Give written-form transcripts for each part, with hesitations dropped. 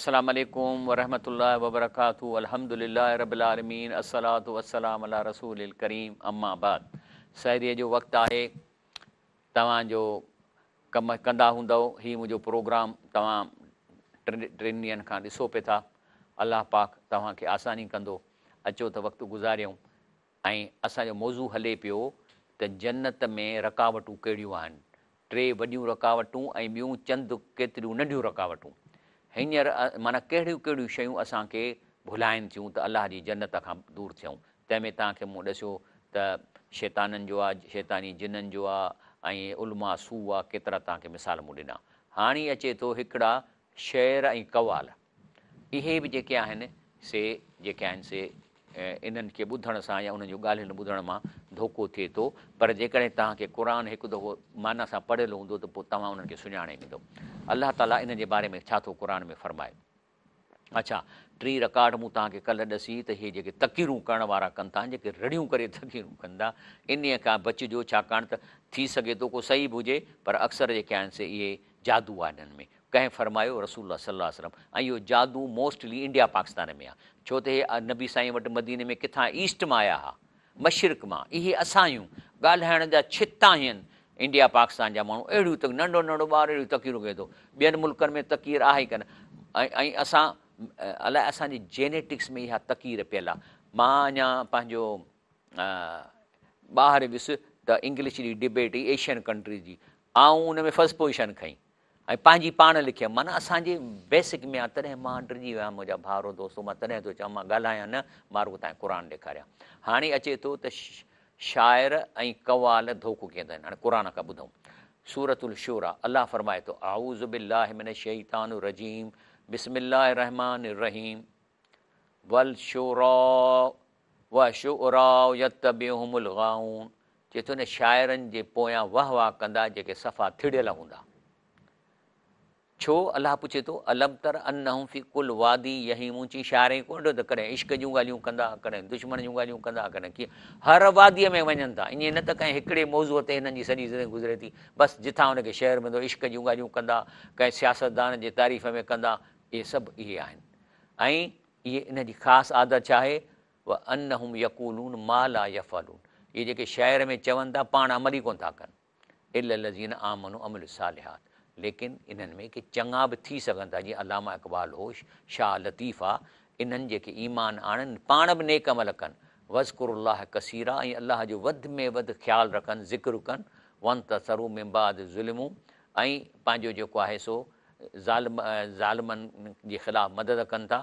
السلام عليڪم ورحمة الله وبرڪاته الحمد لله رب العالمين الصلوة والسلام علي رسول الڪريم اما بعد سحريء جو وقت آهي توهان جو ڪم ڪندا هوندؤ هي منهنجو پروگرام توهان ٽن ڏينهن کان ڏسو پي ٿا الله پاڪ توهان کي آساني ڪندو اچو ته وقت گذاريون ۽ اسان جو موضوع هلي پيو ته جنت ۾ رڪاوٽون ڪهڙيون آهن؟ ٽي وڏيون رڪاوٽون ۽ ٻيون چند ڪيتريون ننڍيون رڪاوٽون. هينئر معنيٰ ڪهڙيون ڪهڙيون شيون اسان کي ڀلائين ٿيون ته الله جي جنت کان دور ٿيون. تنهن ۾ توهان کي مون ڏسيو ته شيطانن جو آ، شيطاني جنن جو آ ۽ علماء سوء آ، ڪيترا توهان کي مثال مون ڏنا. هاڻي اچي ٿو هڪڙا شعر ۽ قوال. اهي به جيڪي آهن سي جيڪي آهن سي انهن کي ٻڌڻ سان يا انهن جون ڳالهين ٻڌڻ مان ڌوڪو ٿئي ٿو پر جيڪڏهن توهان کي قرآن هڪ دفعو معنيٰ سان پڙهيل هوندو ته پوء توهان انهن کي سڃاڻي ويندؤ الله تعاليٰ انهن جي باري ۾ ڇا ٿو قرآن ۾ فرمائي. اڇا ٽين رڪارڊ مون توهان کي ڪلهه ڏسي ته هي جيڪي تقريرون ڪرڻ وارا ڪن ٿا جيڪي رڙيون ڪري تقريرون ڪن ٿا انهيء کان بچجو ڇاڪاڻ ته ٿي سگهي ٿو ڪو صحيح به هجي پر اڪثر جيڪي آهن سي اهي جادو آهن انهن ۾ ڪنهن فرمايو رسول الله صلي الله عليه وسلم ۽ اهو جادو موسٽلي انڊيا پاڪستان ۾ آ ڇو ته اهي نبي سائين وٽ مديني ۾ ڪٿان ايسٽ مان آيا ها مشرق مان اهي اسان آهيون ڳالهائڻ جا ڇتا آهن انڊيا پاڪستان جا ماڻهو اهڙيون ته ننڍو ننڍو ٻار اهڙيون تقريرون ڪري ٿو ٻين ملڪن ۾ تقرير آهي ئي ڪنه ۽ اسان الائي اسان جي جينيٽڪس ۾ اها تقرير پيل آ مان اڃا پنهنجو ٻاهر ويس ته انگلش جي ڊبيٽ هئي ايشين ڪنٽريز جي آئون ان ۾ فرسٽ پوزيشن کنئي ۽ پنهنجي پاڻ لکيم معنيٰ اسان جي بيسڪ ۾ آ تڏهن مان ڊڄي ويو آهيان منهنجا ڀائرو دوستو مان تڏهن ٿو چوان مان ڳالهايان نه مان رڳو توهان کي قرآن ڏيکاريان هاڻي اچي ٿو ته شاعر ۽ قوال ڌوڪو ڪيئن ٿا ڏين هاڻي قرآن کان ٻڌون سورة الشعراء الله فرمائي ٿو اعوذ بالله من الشيطان الرجيم بسم الله الرحمن الرحيم والشعراء والشعراء يتبعهم الغاوون چئي ٿو نه شاعرن جي پويان واه واه ڪندا جيڪي صفا ٿڙيل هوندا. ڇو؟ الله پڇي ٿو، الم تر انهم في ڪل واد يهيمون چي شاعرن کي ڪونه ڏٺو ته ڪڏهن عشق جون ڳالهيون ڪندا، ڪڏهن دشمن جون ڳالهيون ڪندا، ڪڏهن ڪيئن هر واديء ۾ وڃن ٿا. ائين نه ته ڪنهن هڪڙي موضوع تي هنن جي سڄي زندگي گذري ٿي. بس جتان هن کي شعر ملندو عشق جون ڳالهيون ڪندا، ڪنهن سياستدان جي تعريف ۾ ڪندا، اهي سڀ اهي آهن. ۽ اهي انهن جي خاص عادت ڇا آهي؟ وانهم يقولون ما لا يفعلون اهي جيڪي شعر ۾ چون ٿا پاڻ عمل ئي ڪونه ٿا ڪن الا الذين آمنوا وعملوا الصالحات ليڪن انهن ۾ ڪي چڱا به ٿي سگهن ٿا جيئن علامه اقبال هو شاهه لطيف آ انهن جيڪي ايمان آڻن پاڻ به نيڪ عمل ڪن واذڪروا الله ڪثيرا ۽ الله جو وڌ ۾ وڌ خيال رکن ذڪر ڪن وانتصروا من بعد ظلموا ۽ پنهنجو جيڪو آهي سو ظالم ظالمن جي خلاف مدد ڪن ٿا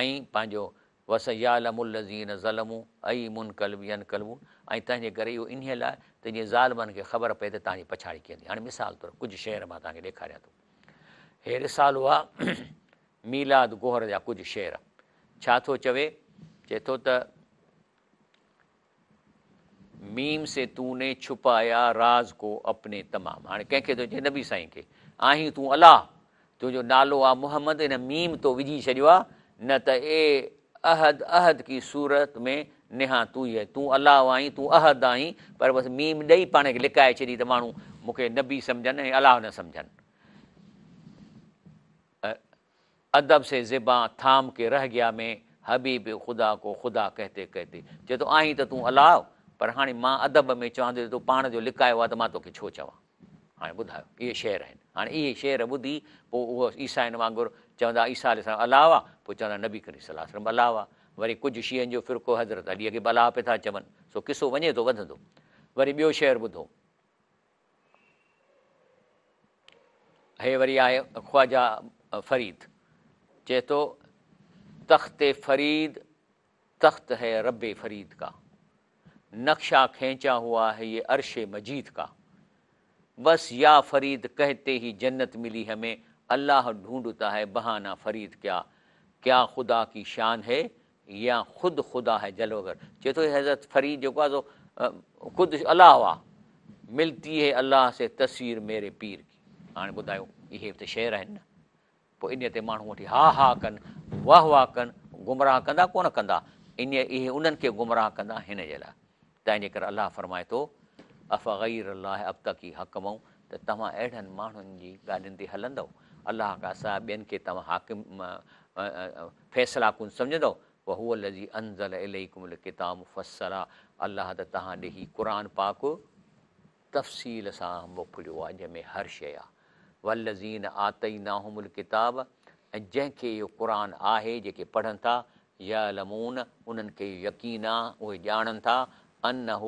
۽ پنهنجو وسيعلم الذين ظلموا اي منقلب ينقلبون ۽ تنهن جي ڪري اهو انهيء لاء ته جيئن ظالمن کي خبر پئي ته توهان جي پڇاڙي ڪيئن ٿي. هاڻي مثال طور ڪجهه شعر مان توهان کي ڏيکاريان ٿو. هي رسالو آ ميلاد گوهر جا ڪجهه شعر. ڇا ٿو چوي؟ چئي ٿو ته. ميم سي تو ني ڇپايا راز ڪو اپني تمام هاڻي ڪنهن کي ٿو چئي نبي سائين کي آهين تون الله تنهنجو نالو آ محمد ان ميم تو وجهي ڇڏيو آ نه ته اي احد احد ڪي صورت ۾ نهان تون ئي تون الله آهين تون احد آهين پر بس ميم ڏئي پاڻ کي لڪائي ڇڏي ته ماڻهو مون کي نبي سمجهن ۽ الله نه سمجهن. ادب سي زبان ٿام ڪي رهه گيا مين حبيب خدا ڪو خدا ڪهتي ڪهتي چئي ٿو آهين ته تون الله پر هاڻي مان ادب ۾ چوان ٿو ته تو پاڻ جو لڪايو آهي ته مان توکي ڇو چوان هاڻي ٻڌايو اهي شعر آهن هاڻي اهي شعر ٻڌي پوء اهو عيسائين وانگر چوندا عيسيٰ عليه السلام الله آ پوء چوندا نبي ڪريم صلي الله عليه وسلم الله آ وري ڪجهه شيعن جو فرقو حضرت علي کي به الله پئي ٿا چون سو قصو وڃي ٿو وڌندو وري ٻيو شعر ٻڌو. هي وري آهي خواجه فريد چئي ٿو تخت فريد تخت هي رب فريد ڪا نقشا کينچا هوا هي يه عرش مجيد ڪا بس يا فريد ڪهتي هي جنت ملي همين الله ڍونڍتا هي بهانا فريد ڪيا ڪيا خدا ڪي شان هي يا خود خدا هي جلوه گر چئي ٿو حضرت فريد جيڪو آهي سو خود الله آ ملتي هي الله سي تصوير ميري پير ڪي هاڻي ٻڌايو اهي به ته شعر آهن نه پوء انهي تي ماڻهو وٺي ها ها ڪن واه واه ڪن گمراهه ڪندا ڪونه ڪندا انهي اهي انهن کي گمراهه ڪندا هن جي لاء تنهن جي ڪري الله فرمائي ٿو افغير الله ابتغي حڪما ته توهان اهڙن ماڻهن جي ڳالهين تي هلندؤ؟ الله کان سواء ٻين کي توهان حاڪم، فيصلا ڪن سمجهندؤ؟ وهو الذي انزل اليڪم الڪتاب مفصلا الله ته توهان ڏي هي قرآن پاڪ تفصيل سان موڪليو آهي جنهن ۾ هر شيء آهي. والذين آتيناهم الڪتاب ۽ جنهن کي اهو قرآن آهي جيڪي پڙهن ٿا، يعلمون انهن کي اهو يقين آهي اهي ڄاڻن ٿا، انه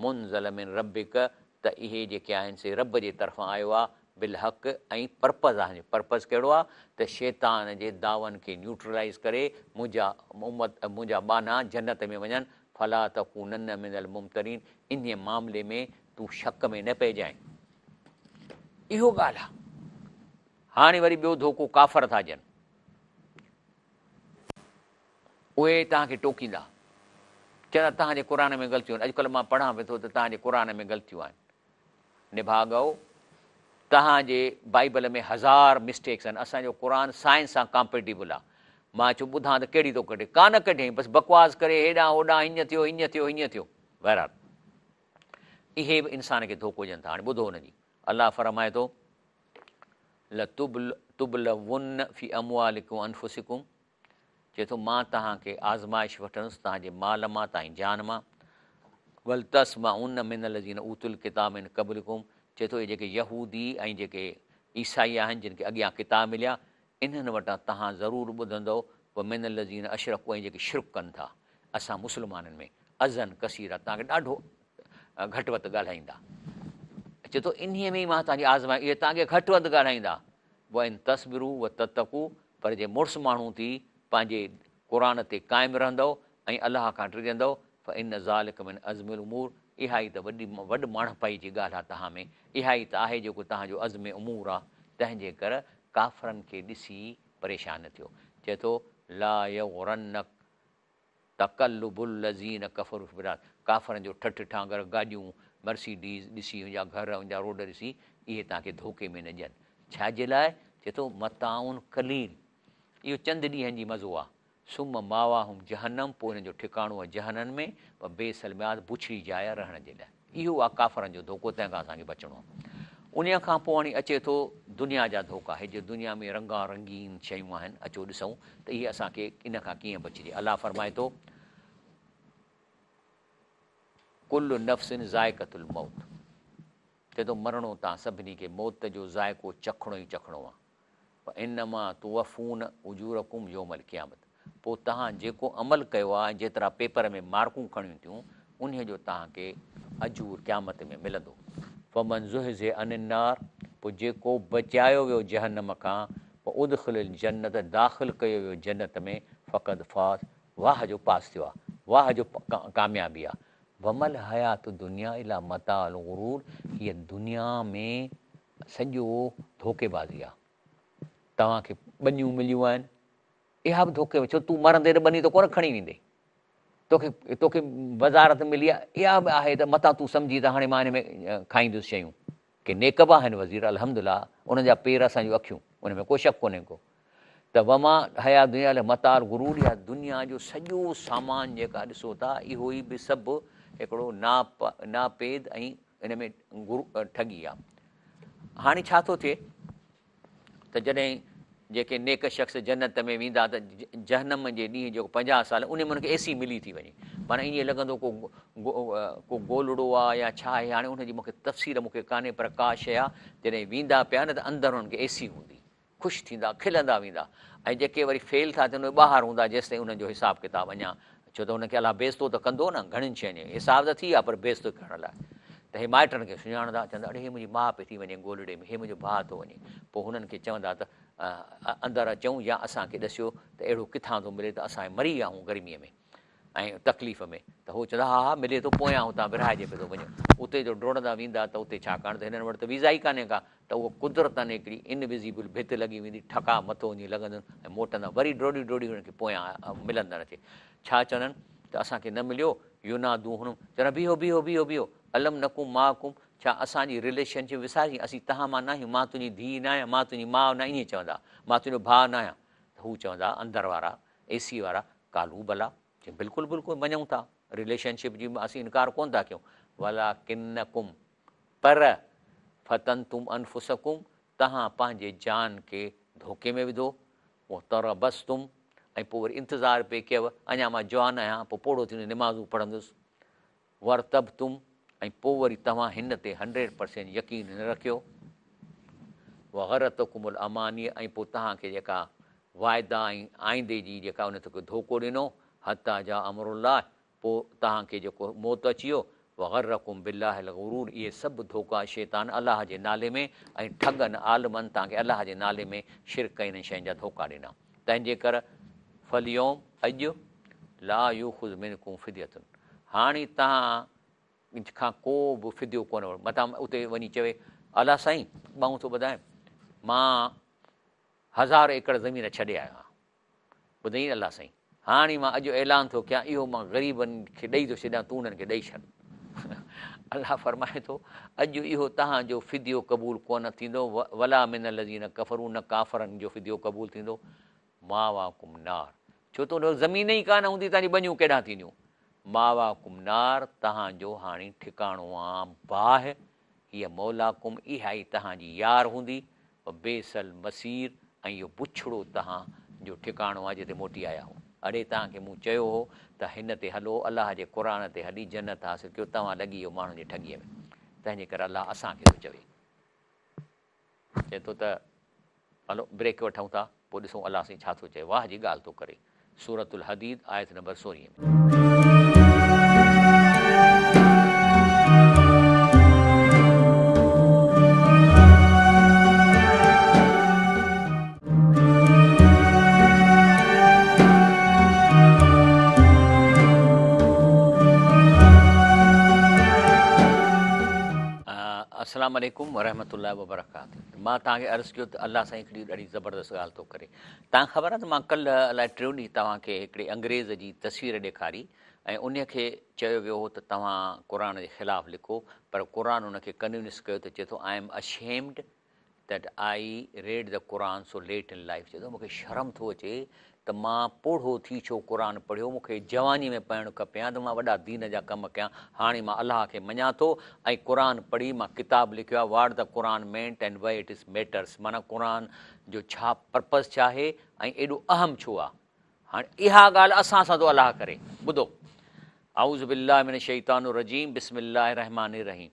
منزل من ربک ته اهي جيڪي آهن سي رب جي طرفان آيو آهي بالحق ۽ پرپز آهن پرپز ڪهڙو آهي ته شيطان جي دعون کي نيوٽرلائيز ڪري منهنجا امت منهنجا ٻانها جنت ۾ وڃن فلا تڪونن من الممترين انهي معاملي ۾ تون شڪ ۾ نه پئجانء اهو ڳالهه آهي هاڻي وري ٻيو ڌوڪو ڪافر ٿا ڏين اهي توهان کي ٽوڪيندا، چوندا توهان جي قرآن ۾ غلطيون آهن، اڄڪلهه مان پڙهان پيو ٿو ته توهان جي قرآن ۾ غلطيون آهن. نڀاڳؤ، توهان جي بائيبل ۾ هزار مسٽيڪس آهن، اسان جو قرآن سائنس سان ڪامپيٽيبل آهي. مان چيو ٻڌان ته ڪهڙي ٿو ڪڍي، ڪانه ڪڍيائين، بس بڪواس ڪري هيڏانهن هوڏانهن هيئن ٿيو هيئن ٿيو هيئن ٿيو. بهرحال اهي به انسان کي ڌوڪو ڏين ٿا. هاڻي ٻڌو انهن جي، الله فرمائي ٿو، لتبلون في اموالڪم وانفسڪم چئي ٿو، مان توهان کي آزمائش وٺندس توهان جي مال مان، توهان جي جان مان. ولتسمعن من الذين اوتوا الڪتاب من قبلڪم چئي ٿو، اهي جيڪي يهودي ۽ جيڪي عيسائي آهن، جن کي اڳيان ڪتاب مليا، انهن وٽان توهان ضرور ٻڌندؤ، ومن الذين اشرڪوا ۽ جيڪي شرڪ ڪن ٿا، اسان مسلمانن ۾، اذًا ڪثيرا توهان کي ڏاڍو گهٽ وڌ ڳالهائيندا. چئي ٿو، انهيء ۾ ئي مان توهان جي آزمائش، اهي توهان کي گهٽ وڌ ڳالهائيندا. وان تصبروا وتتقوا پر جي مڙس ماڻهو ٿي پنهنجي قرآن تي قائم رهندؤ ۽ الله کان ڊڄندؤ فان ذلک من عزم الامور اها ئي ته وڏي وڏ ماڻهپائي جي ڳالهه آهي توهان ۾ اها ئي ته آهي جيڪو توهان جو عزم امور آهي تنهن جي ڪر ڪافرن کي ڏسي پريشان نه ٿيو چئي ٿو لا يغرنک تقلب الذين ڪفروا في البلاد، ڪافرن جو ٺٺ ٺانگر، گاڏيون، مرسيڊيز، ڏسي، ان جا گهر، ان جا روڊ ڏسي، اهي توهان کي ڌوڪي ۾ نه ڏين. ڇا جي لاء؟ چئي ٿو، متاع قليل، اهو چند ڏينهن جي مزو آهي. ثم ماواهم جهنم، پوء انهن جو ٺڪاڻو آهي جهنم ۾، وبئس المهاد، بڇڙي جاء آهي رهڻ جي لاء. اهو آهي ڪافرن جو ڌوڪو، تنهن کان اسان کي بچڻو آهي. انهيء کان پوء هاڻي اچي ٿو دنيا جا ڌوڪا. هي جو دنيا ۾ رنگا رنگين شيون آهن، اچو ڏسون ته اهي اسان کي ان کان ڪيئن بچجي. الله فرمائي ٿو، ڪل نفس ذائقة الموت، چئي ٿو مرڻو توهان سڀني کي موت جو ذائقو چکڻو ئي چکڻو آهي. وانما توفون اجورڪم يوم القيامت پوء توهان جيڪو عمل ڪيو آهي ۽ جيترا پيپر ۾ مارڪون کڻيون ٿيون انهيء جو توهان کي اجور قيامت ۾ ملندو. فمن زحزح عن النار پوء جيڪو بچايو ويو جهنم کان وادخل الجنة داخل ڪيو ويو جنت ۾ فقد فاز واهه جو پاس ٿيو آهي واهه جو ڪاميابي آهي. وما الحياة الدنيا الا متاع الغرور هيء دنيا ۾ سڄو ڌوڪيبازي آ. توهان کي ٻنيون مليون آهن، اها به ڌوڪي ڇو تون مرندين ته ٻني ته ڪونه کڻي ويندين. توکي توکي وزارت ملي آ، اها به آهي ته متان تون سمجهين ته هاڻي مان هن ۾ کائيندس شيون. ڪي نيڪ به آهن وزير الحمدلله انهن جا پير اسان جون اکيون، ان ۾ ڪو شڪ ڪونهي ڪو. ته وما الحياة الدنيا الا متاع الغرور اها دنيا جو سڄو سامان جيڪا ڏسو ٿا اهو ئي به سڀ هڪڙو ناپيد ۽ ان ۾ ٺڳي آ. هاڻي ڇا ٿو ٿئي ته جڏهن جيڪي نيڪ شخص جنت ۾ ويندا ته جهنم جي ڏينهن جيڪو 50 سال ان ۾ ان کي اي سي ملي ٿي وڃي معنيٰ ائين لڳندو ڪو ڪو گولڙو آ يا ڇا آهي هاڻي ان جي مونکي تفصيل مونکي ڪانهي پر ڪا شيء آ جڏهن ويندا پيا نه ته اندر انهن کي اي سي هوندي خوش ٿيندا، کلندا ويندا ۽ جيڪي وري فيل ٿا ٿين اهي ٻاهر هوندا جيستائين انهن جو حساب ڪتاب اڃا ڇو ته انهن کي الله بيعزتو ته ڪندو نه گهڻين شين جي حساب ته ٿي ويا پر بيعزتو ڪرڻ لاء ته هي مائٽن کي سڃاڻندا چوندا اڙي هي منهنجي ماء پئي ٿي وڃي گولڙي ۾ هي منهنجو ڀاء ٿو وڃي پوء هنن کي چوندا ته اندر اچون يا اسان کي ڏسيو ته اهڙو ڪٿان ٿو ملي ته اسان مري ويا آهيون گرميء ۾ ۽ تڪليف ۾ ته هو چوندا ها ها ملي ٿو پويان هتان ورهائجي پيو ٿو وڃو اتي جو ڊوڙندا ويندا ته اتي ڇاڪاڻ ته هنن وٽ ته ويزا ئي ڪانهي ڪا ته اهو قدرتن هڪڙي انوزيبل ڀت لڳي ويندي ٺڪا مٿو وڃي لڳندن ۽ موٽندا وري ڊوڙي ڊوڙي هنن کي پويان ملندن اچي ڇا چوندن ته اسان کي نه مليو ينادوهم چوندا بيهو بيهو بيهو بيهو الم نڪن معڪم ڇا اسان جي رليشن شپ وساري اسين توهان مان ناهيون مان تنهنجي ڌيء ناهيان مان تنهنجي ماء نه ائين چوندا مان تنهنجو ڀاء ناهيان ته هو چوندا اندر وارا اي سي وارا قالوا بليٰ چي بلڪل بلڪل مڃون ٿا رليشن شپ جي اسين انڪار ڪونه ٿا ڪيون ولڪنڪم پر فتنتم انفسڪم توهان پنهنجي جان کي ڌوڪي ۾ وڌو، وتربصتم ۽ پوء وري انتظار پئي ڪيو، اڃا مان جوان آهيان، پوء پوڙهو ٿي نمازون پڙهندس، وارتبتم ۽ پوء وري توهان هن تي هنڊريڊ پرسينٽ يقين نه رکيو، وغرتڪم الاماني ۽ پوء توهان کي جيڪا واعدا ۽ آئيندي جي جيڪا ان توکي ڌوڪو ڏنو، حتي جاء امر الله پوء توهان کي جيڪو موت اچي ويو، وغرڪم بالله الغرور اهي سڀ ڌوڪا شيطان الله جي نالي ۾ ۽ ٺڳن عالمن توهان کي الله جي نالي ۾ شرڪ ۽ انهن شين جا ڌوڪا ڏنا تنهن جي ڪر فاليوم اڄ لا يوخذ منڪم فدية هاڻي توهان کان ڪو به فديو ڪونه وٺبو متان اتي وڃي چوي الله سائين ٻانهون ٿو ٻڌائين مان هزار ايڪڙ زمين ڇڏي آيو آهيان ٻڌئين الله سائين هاڻي مان اڄ اعلان ٿو ڪيان اهو مان غريبن کي ڏئي ٿو ڇڏيان تون انهن کي ڏئي ڇڏ. الله فرمائي ٿو اڄ اهو توهان جو فديو قبول ڪونه ٿيندو ولا من الذين ڪفروا نه ڪافرن جو فديو قبول ٿيندو ماواڪم نار ڇو ته ان وقت زمين ئي ڪانه هوندي توهان جي ٻنيون ڪيڏانهن ٿينديون ماواڪم نار توهان جو هاڻي ٺڪاڻو آ باهه هي مولاڪم اها ئي توهان جي يار هوندي وبئس المصير ۽ اهو بڇڙو توهان جو ٺڪاڻو آهي جتي موٽي آيا هو. اڙي توهان کي مون چيو هو ته هن تي هلو، الله جي قرآن تي هلي جنت حاصل ڪيو، توهان لڳي ويو ماڻهن جي ٺڳيء ۾. تنهن جي ڪري الله اسان کي ٿو چوي. چئي ٿو ته هلو بريڪ وٺون ٿا پوء ڏسون الله سائين ڇا ٿو چئي. واهه جي ڳالهه ٿو ڪري. سورة الحديد آيت نمبر سورهين ۾. السلام عليڪم ورحمة الله وبرڪاته مان توهان کي عرض ڪيو ته الله سائين هڪڙي ڏاڍي زبردست ڳالهه ٿو ڪري توهان کي خبر آهي ته مان ڪلهه الائي ٽيون ڏينهن توهان کي هڪڙي انگريز جي تصوير ڏيکاري ۽ انهي کي چيو ويو هو ته توهان قرآن جي خلاف لکو پر قرآن ان کي ڪنوينس ڪيو ته چئي ٿو I am ashamed that I read the Quran so late in life چئي ٿو مون کي شرم ٿو اچي ته مان پوڙهو ٿي ڇو قرآن پڙهيو مون کي جواني ۾ پڙهڻ کپي ها ته مان وڏا دين جا ڪم ڪيان هاڻي مان الله کي مڃان ٿو ۽ قرآن پڙهي مان ڪتاب لکيو آهي what the Quran meant and why it is matters معنيٰ قرآن جو ڇا پرپز ڇا آهي ۽ ايڏو اهم ڇو آهي هاڻي اها ڳالهه اسان سان ٿو الله ڪري ٻڌو اعوذ بالله من الشيطان الرجيم بسم الله الرحمٰن الرحيم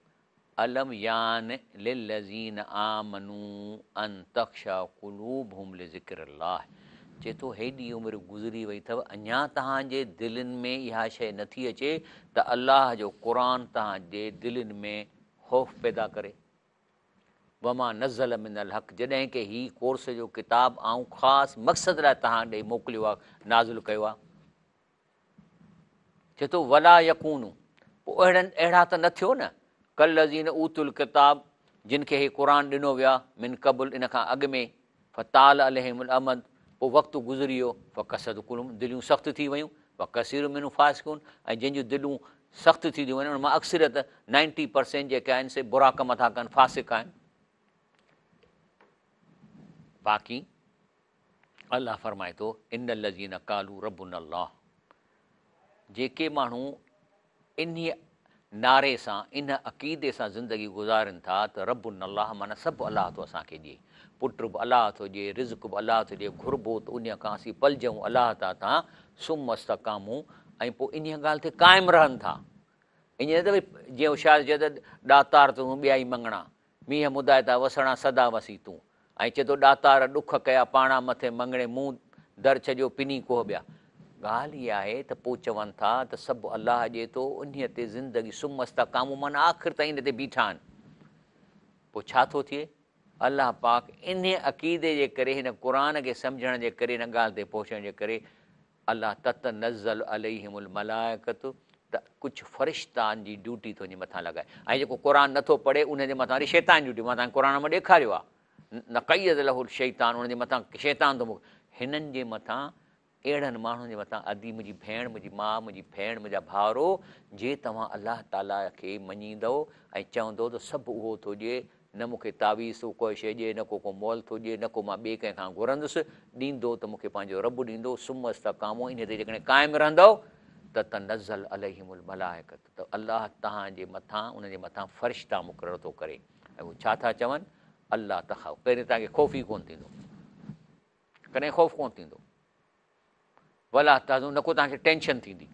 الم يان للذين آمنوا ان تخشع قلوبهم لذڪر الله چئي ٿو هيڏي عمر گذري وئي اٿو اڃا توهان جي دلين ۾ اها شيء نٿي اچي ته الله جو قرآن توهان جي دلين ۾ خوف پيدا ڪري وما نزل من الحق جڏهن ڪه هي ڪورس جو ڪتاب آئون خاص مقصد لاء توهان ڏي موڪليو آهي نازل ڪيو آهي چئي ٿو ولا يڪونوا پوء اهڙن اهڙا ته نه ٿيو نه ڪالذين اوتوا الڪتاب جن کي هي قرآن ڏنو ويو آهي من قبل ان کان اڳ ۾ فطال عليهم الامد پوء وقت گذري ويو فقست قلوبهم دليون سخت ٿي ويون وڪثير منهم فاسقون ۽ جن جون دلون سخت ٿي ٿيون وڃن ان مان اڪثريت نائنٽي پرسينٽ جيڪي آهن سي برا ڪم ٿا ڪن فاسق آهن باقي الله فرمائي ٿو ان الذين قالوا ربنا الله جيڪي ماڻهو انهيء نعري سان، ان عقيدي سان زندگي گذارين ٿا ته ربنا الله معنيٰ سڀ الله ٿو اسان کي ڏئي، پٽ به الله ٿو ڏئي، رزق به الله ٿو ڏئي، گهربو ته انهيء کان اسين پلجون الله تان ثم استقاموا ۽ پوء انهيء ڳالهه تي قائم رهن ٿا. ائين نه ته ڀئي جيئن هو شاعر چئي ته ڏاتار تون ٻيائي مڱڻا، مينهن مدائتا وسڻا سدا وسي تون. ۽ چئي ٿو ڏاتار ڏک ڪيا پاڻا مٿي مڱڻي مون در ڇڏيو پني ڪوهه ٻيا. ڳالهه اها آهي ته پوء چون ٿا ته سڀ الله ڏئي ٿو انهيء تي زندگي ثم استقاموا معنيٰ آخر تائين ان تي بيٺا آهن. پوء ڇا ٿو ٿئي؟ الله پاڪ انهيء عقيدي جي ڪري هن قرآن کي سمجهڻ جي ڪري هن ڳالهه تي پهچڻ جي ڪري الله تتنزل عليهم الملائڪة ته ڪجهه فرشتان جي ڊيوٽي ٿو انهن جي مٿان لڳائي ۽ جيڪو قرآن نٿو پڙهي انهن جي مٿان وري شيطان جي ڊيوٽي مان توهان کي قرآن مان ڏيکاريو آهي نقيض له الشيطان انهن جي مٿان شيطان ٿو موڪلي هنن جي مٿان اهڙن ماڻهن جي مٿان ادي منهنجي ڀيڻ منهنجي ماء منهنجي ڀيڻ منهنجا ڀائرو جي توهان الله تعالي کي مڃيندؤ ۽ چوندؤ ته سڀ اهو ٿو ڏئي نه مون کي تعويذ ٿو ڪوئي شيء ڏئي، نه ڪو ڪو مئل ٿو ڏئي، نه ڪو مان ٻئي ڪنهن کان گهرندس، ڏيندو ته مون کي پنهنجو رب ڏيندو، ثم استقاموا انهيء تي جيڪڏهن قائم رهندؤ ته تنزل عليهم الملائڪة ته الله توهان جي مٿان انهن جي مٿان فرشتا مقرر ٿو ڪري ۽ هو ڇا ٿا چون؟ الا تخافوا پهرين توهان کي خوف ئي ڪونه ٿيندو، ڪڏهن خوف ڪونه ٿيندو، ولا تحزنوا نه ڪو توهان کي ٽينشن ٿيندي.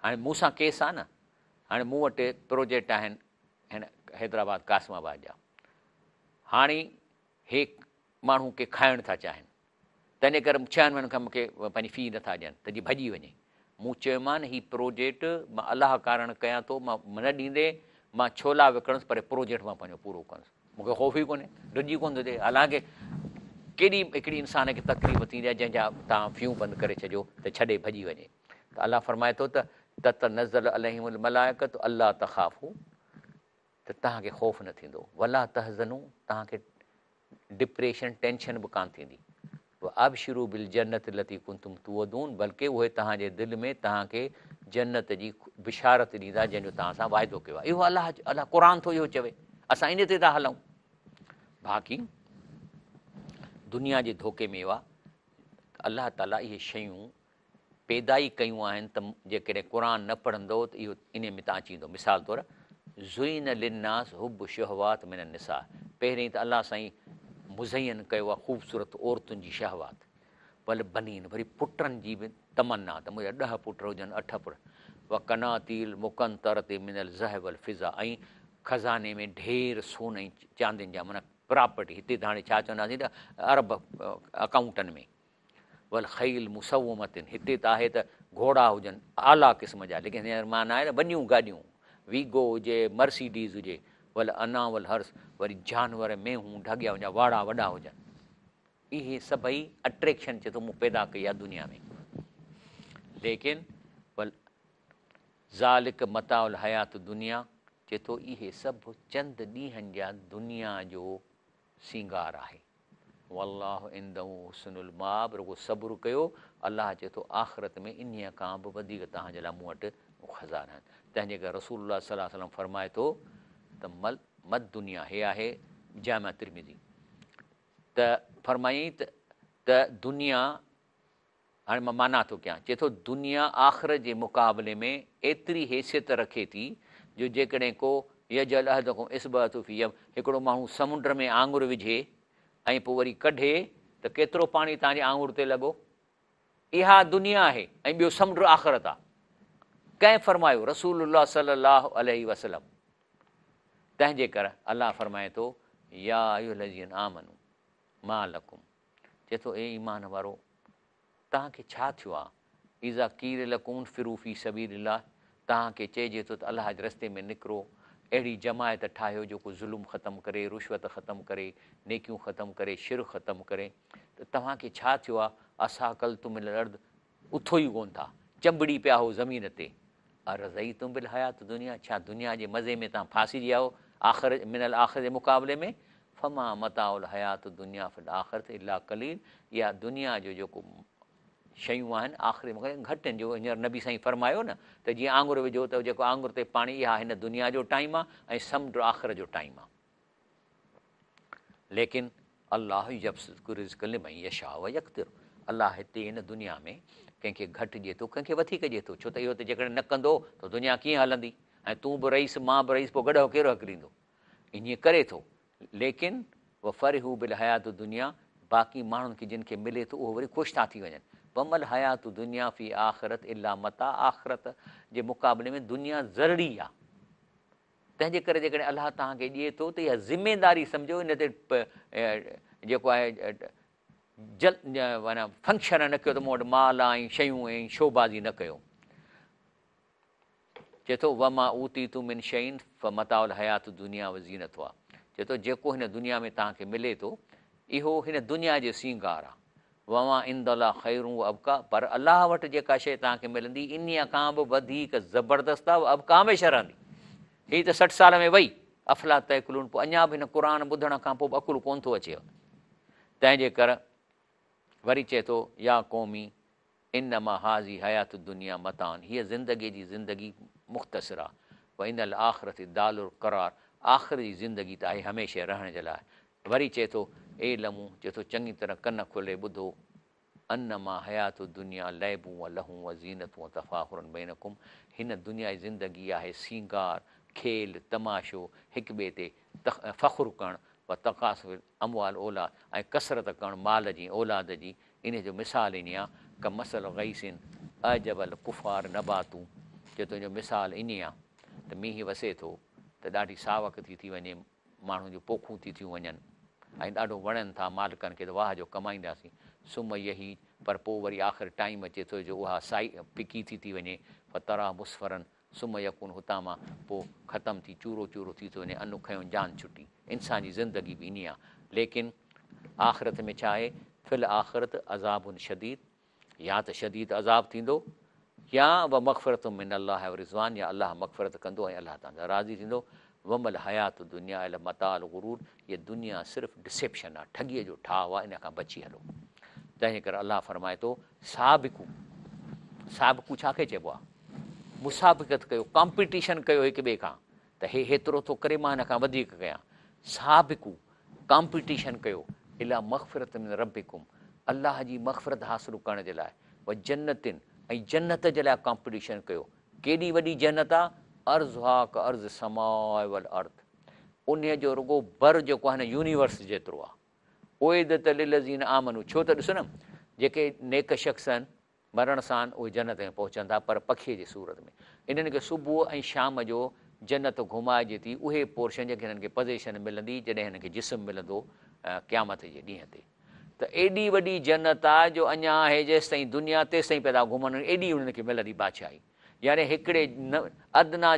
هاڻي مون سان ڪيس آ نه، هاڻي مون وٽ پروجيڪٽ آهن هن حيدرآباد قاسم آباد جا، هاڻي هي ماڻهو ڪي کائڻ ٿا چاهين، تنهنجي ڪري ڇهن مهينن کان مون کي پنهنجي في نٿا ڏين ته جي ڀڄي وڃي. مون چيومان هي پروجيڪٽ مان الله ڪارڻ ڪيان ٿو، مان نه ڏيندي مان ڇولا وڪڻندس پر پروجيڪٽ مان پنهنجو پورو ڪندس. مون کي خوف ئي ڪونهي، ڊڄ ئي ڪونه ٿو ٿئي. حالانڪه ڪيڏي هڪڙي انسان کي تڪليف ٿيندي آهي جنهن جا توهان فيون بند ڪري ڇڏيو ته ڇڏي ڀڄي وڃي. ته الله فرمائي ٿو ته تتنزل عليهم الملائڪة الا تخافوا ته توهان کي خوف نه ٿيندو، ولا تحزنوا توهان کي ڊپريشن، ٽينشن به ڪانه ٿيندي، وابشروا بالجنة التي ڪنتم توعدون بلڪه اهي توهان جي دل ۾ توهان کي جنت جي بشارت ڏيندا جنهن جو توهان سان واعدو ڪيو آهي. اهو الله الله قرآن ٿو اهو چوي، اسان ان تي ٿا هلون. باقي دنيا جي ڌوڪي ۾ اهو آهي ته الله تعالي اهي شيون پيدا ئي ڪيون آهن ته جيڪڏهن قرآن نه پڙهندؤ ته اهو انهي ۾ تان اچي ويندو. مثال طور زين للناس حب الشهوات من النساء پهرين ته الله سائين مزين ڪيو آهي خوبصورت عورتن جي شهوات والبنين وري پٽن جي به تمنا ته منهنجا ڏهه پٽ هجن اٺ پٽ والقناطير المقنطرة من الذهب والفضة ۽ خزاني ۾ ڍير سون ۽ چاندين جا معنيٰ پراپرٽي هتي ته هاڻي ڇا چونداسين ته ارب اڪائونٽن ۾ والخيل المسومة هتي ته آهي ته گهوڙا هجن اعليٰ قسم جا ليڪن هينئر معنيٰ آهي ته وڏيون گاڏيون ويگو هجي مرسيڊيز هجي والانعام والحرث وري جانور مينهون ڍڳيا ان جا واڙا وڏا هجن اهي سڀئي اٽريڪشن چي ٿو مون پيدا ڪئي آهي دنيا ۾ ليڪن ذالڪ متاع الحيات الدنيا چي ٿو اهي سڀ چند ڏينهن جا دنيا جو سينگار آهي. والله عنده حسن المآب رڳو صبر ڪيو، الله چئي ٿو آخرت ۾ انهيء کان به وڌيڪ توهان جي لاء مون وٽ خزانا آهن. تنهن جي ڪري رسول الله صلي الله عليه وسلم فرمائي ٿو ته ما الدنيا هي آهي جامع ترمذي ته فرمايائين ته دنيا هاڻي مان معنيٰ ٿو ڪيان، چئي ٿو دنيا آخرت جي مقابلي ۾ ايتري حيثيت رکي ٿي جو جيڪڏهن ڪو يجعل احدڪم اصبعه في يم هڪڙو ماڻهو سمنڊ ۾ آڱر وجهي ۽ پوء وري ڪڍي ته ڪيترو پاڻي توهان جي آڱر تي لڳو؟ اها دنيا آهي ۽ ٻيو سمنڊ آخرت آهي. ڪنهن فرمايو؟ رسول الله صلي الله عليه وسلم. تنهن جي ڪري الله فرمائي ٿو يا ايها الذين آمنوا ما لڪم چئي ٿو، اي ايمان وارو! توهان کي ڇا ٿيو آ؟ اذا قيل لڪم انفروا في سبيل الله توهان کي چئجي ٿو ته الله جي رستي ۾ نڪرو، اهڙي جماعت ٺاهيو جيڪو ظلم ختم ڪري، رشوت ختم ڪري، نيڪيون ختم ڪري، شرڪ ختم ڪري ته توهان کي ڇا ٿيو آ؟ اثاقلتم الي الارض اٿو ئي ڪونه ٿا، چنبڙي پيا آهو زمين تي. ارضيتم بالحياة الدنيا، ڇا دنيا جي مزي ۾ توهان ڦاسجي ويا آهيو آخر من الاخرة جي مقابلي ۾؟ فما متاع الحياة الدنيا في الاخرة الا قليل، اها دنيا جو جيڪو شيون آهن آخرت جي مقابلي ۾ گهٽ آهن، جو هينئر نبي سائين فرمايو نه ته جيئن آڱر وجهو ته جيڪو آڱر تي پاڻي اها هن دنيا جو ٽائيم آهي ۽ سمنڊ آخرت جو ٽائيم آهي. ليڪن الله يبسط الرزق لمن يشاء ويقدر الله هتي هن دنيا ۾ ڪنهن کي گهٽ ڏئي ٿو ڪنهن کي وڌيڪ ڏئي ٿو ڇو ته اهو ته جيڪڏهن نه ڪندو ته دنيا ڪيئن هلندي ۽ تون به رئيس مان به رئيس پوء گڏهه ڪير هڪليندو انهيء ڪري ٿو ليڪن وفرحوا بالحياة الدنيا باقي ماڻهن کي جن کي ملي ٿو اهو وري خوش ٿا ٿي وڃن وما الحياة الدنيا في آخرت الا متاع آخرت جي مقابلي ۾ دنيا ذرڙي آ تنهن جي ڪري جيڪڏهن الله توهان کي ڏئي ٿو ته اها ذميداري سمجهو ان تي جيڪو آهي جل معنيٰ فنڪشن نه ڪيو ته مون وٽ مال آ ۽ شيون ۽ شوبازي نه ڪيو. چئي ٿو وما اوتيتم من شيء فمتاع الحياة الدنيا وزينتها چئي ٿو جيڪو هن دنيا ۾ توهان کي ملي ٿو اهو هن دنيا جو سينگار آ وما عند الله خير و ابقيٰ پر الله وٽ جيڪا شيء توهان کي ملندي انهيء کان به وڌيڪ زبردست آهي و ابقيٰ هميشه رهندي. هي ته 60 سال ۾ وئي. افلا تعقلون پوء اڃا به هن قرآن ٻڌڻ کان پوء به عقل ڪونه ٿو اچيو. تنهن جي ڪر وري چئي ٿو يا قومي انما هذه حياة الدنيا متاع هيء زندگيء جي زندگي مختصر آهي وان الاخرة دار القرار آخرت جي زندگي ته آهي هميشه رهڻ جي لاء وري چئي ٿو، اعلموا، چئي ٿو چڱي طرح ڪن کولي ٻڌو، انما الحياة الدنيا لعب و لهو و زينة و تفاخر بينڪم، هن دنيا جي زندگي آهي سينگار، کيل، تماشو، هڪ ٻئي تي فخر ڪرڻ، وتڪاثر الاموال اولاد ۽ ڪثرت ڪرڻ مال جي اولاد جي انهي جو مثال ائين آ ڪمثل غيث اعجب الڪفار نباته چي ٿو ان جو مثال ائين آ ته مينهن وسي ٿو ته ڏاڍي ساوڪ ٿي ٿي وڃي ماڻهن جون پوکون ٿي ٿيون وڃن ۽ ڏاڍو وڻن ٿا مالڪن کي ته واهه جو ڪمائينداسين ثم يهيج پر پوء وري آخر ٽائيم اچي ٿو جو اها سائي ڦڪي ٿي ٿي وڃي فتراه مصفرا ثم يڪون حطاما پوء ختم ٿي چورو چورو ٿي ٿو وڃي ان کنيو جان ڇٽي انسان جي زندگي به ائين آ ليڪن آخرت ۾ ڇا آهي في الاخرت عذاب شديد يا ته شديد عذاب ٿيندو يا ومغفرة من الله ورضوان يا الله مغفرت ڪندو ۽ الله توهان سان راضي ٿيندو وما الحياة الدنيا الا متاع الغرور هيء دنيا صرف ڊسيپشن آ ٺڳيء جو ٺاهه آ ان کان بچي هلو تنهن ڪري الله فرمائي ٿو سابقو سابقو ڇا کي چئبو آ مسابقت ڪيو ڪامپيٽيشن ڪيو هڪ ٻئي کان ته هي هيترو ٿو ڪري مان هن کان وڌيڪ ڪيان سابقو ڪامپيٽيشن ڪيو الي مغفرة من ربڪم الله جي مغفرت حاصل ڪرڻ جي لاء وجنة ۽ جنت جي لاء ڪامپيٽيشن ڪيو ڪيڏي وڏي جنت آ عرضها ڪعرض السماء والارض انهي جو رڳو بر جيڪو آهي نه يونيورس جيترو آ اعدت للذين آمنوا ڇو ته ڏسو نه جيڪي نيڪ شخص آهن مرڻ سان اهي جنت ۾ پهچن ٿا پر پکيء جي صورت ۾. انهن کي صبح ۽ شام جو جنت گهمائجي ٿي، اهي پورشن جيڪي هنن کي پزيشن ملندي جڏهن هنن کي جسم ملندو قيامت جي ڏينهن تي ته ايڏي وڏي جنت آ جو اڃا آهي جيستائين دنيا تيستائين پيا ٿا گهمن ايڏي انهن کي ملندي بادشاهي يعني هڪڙي ادنيٰ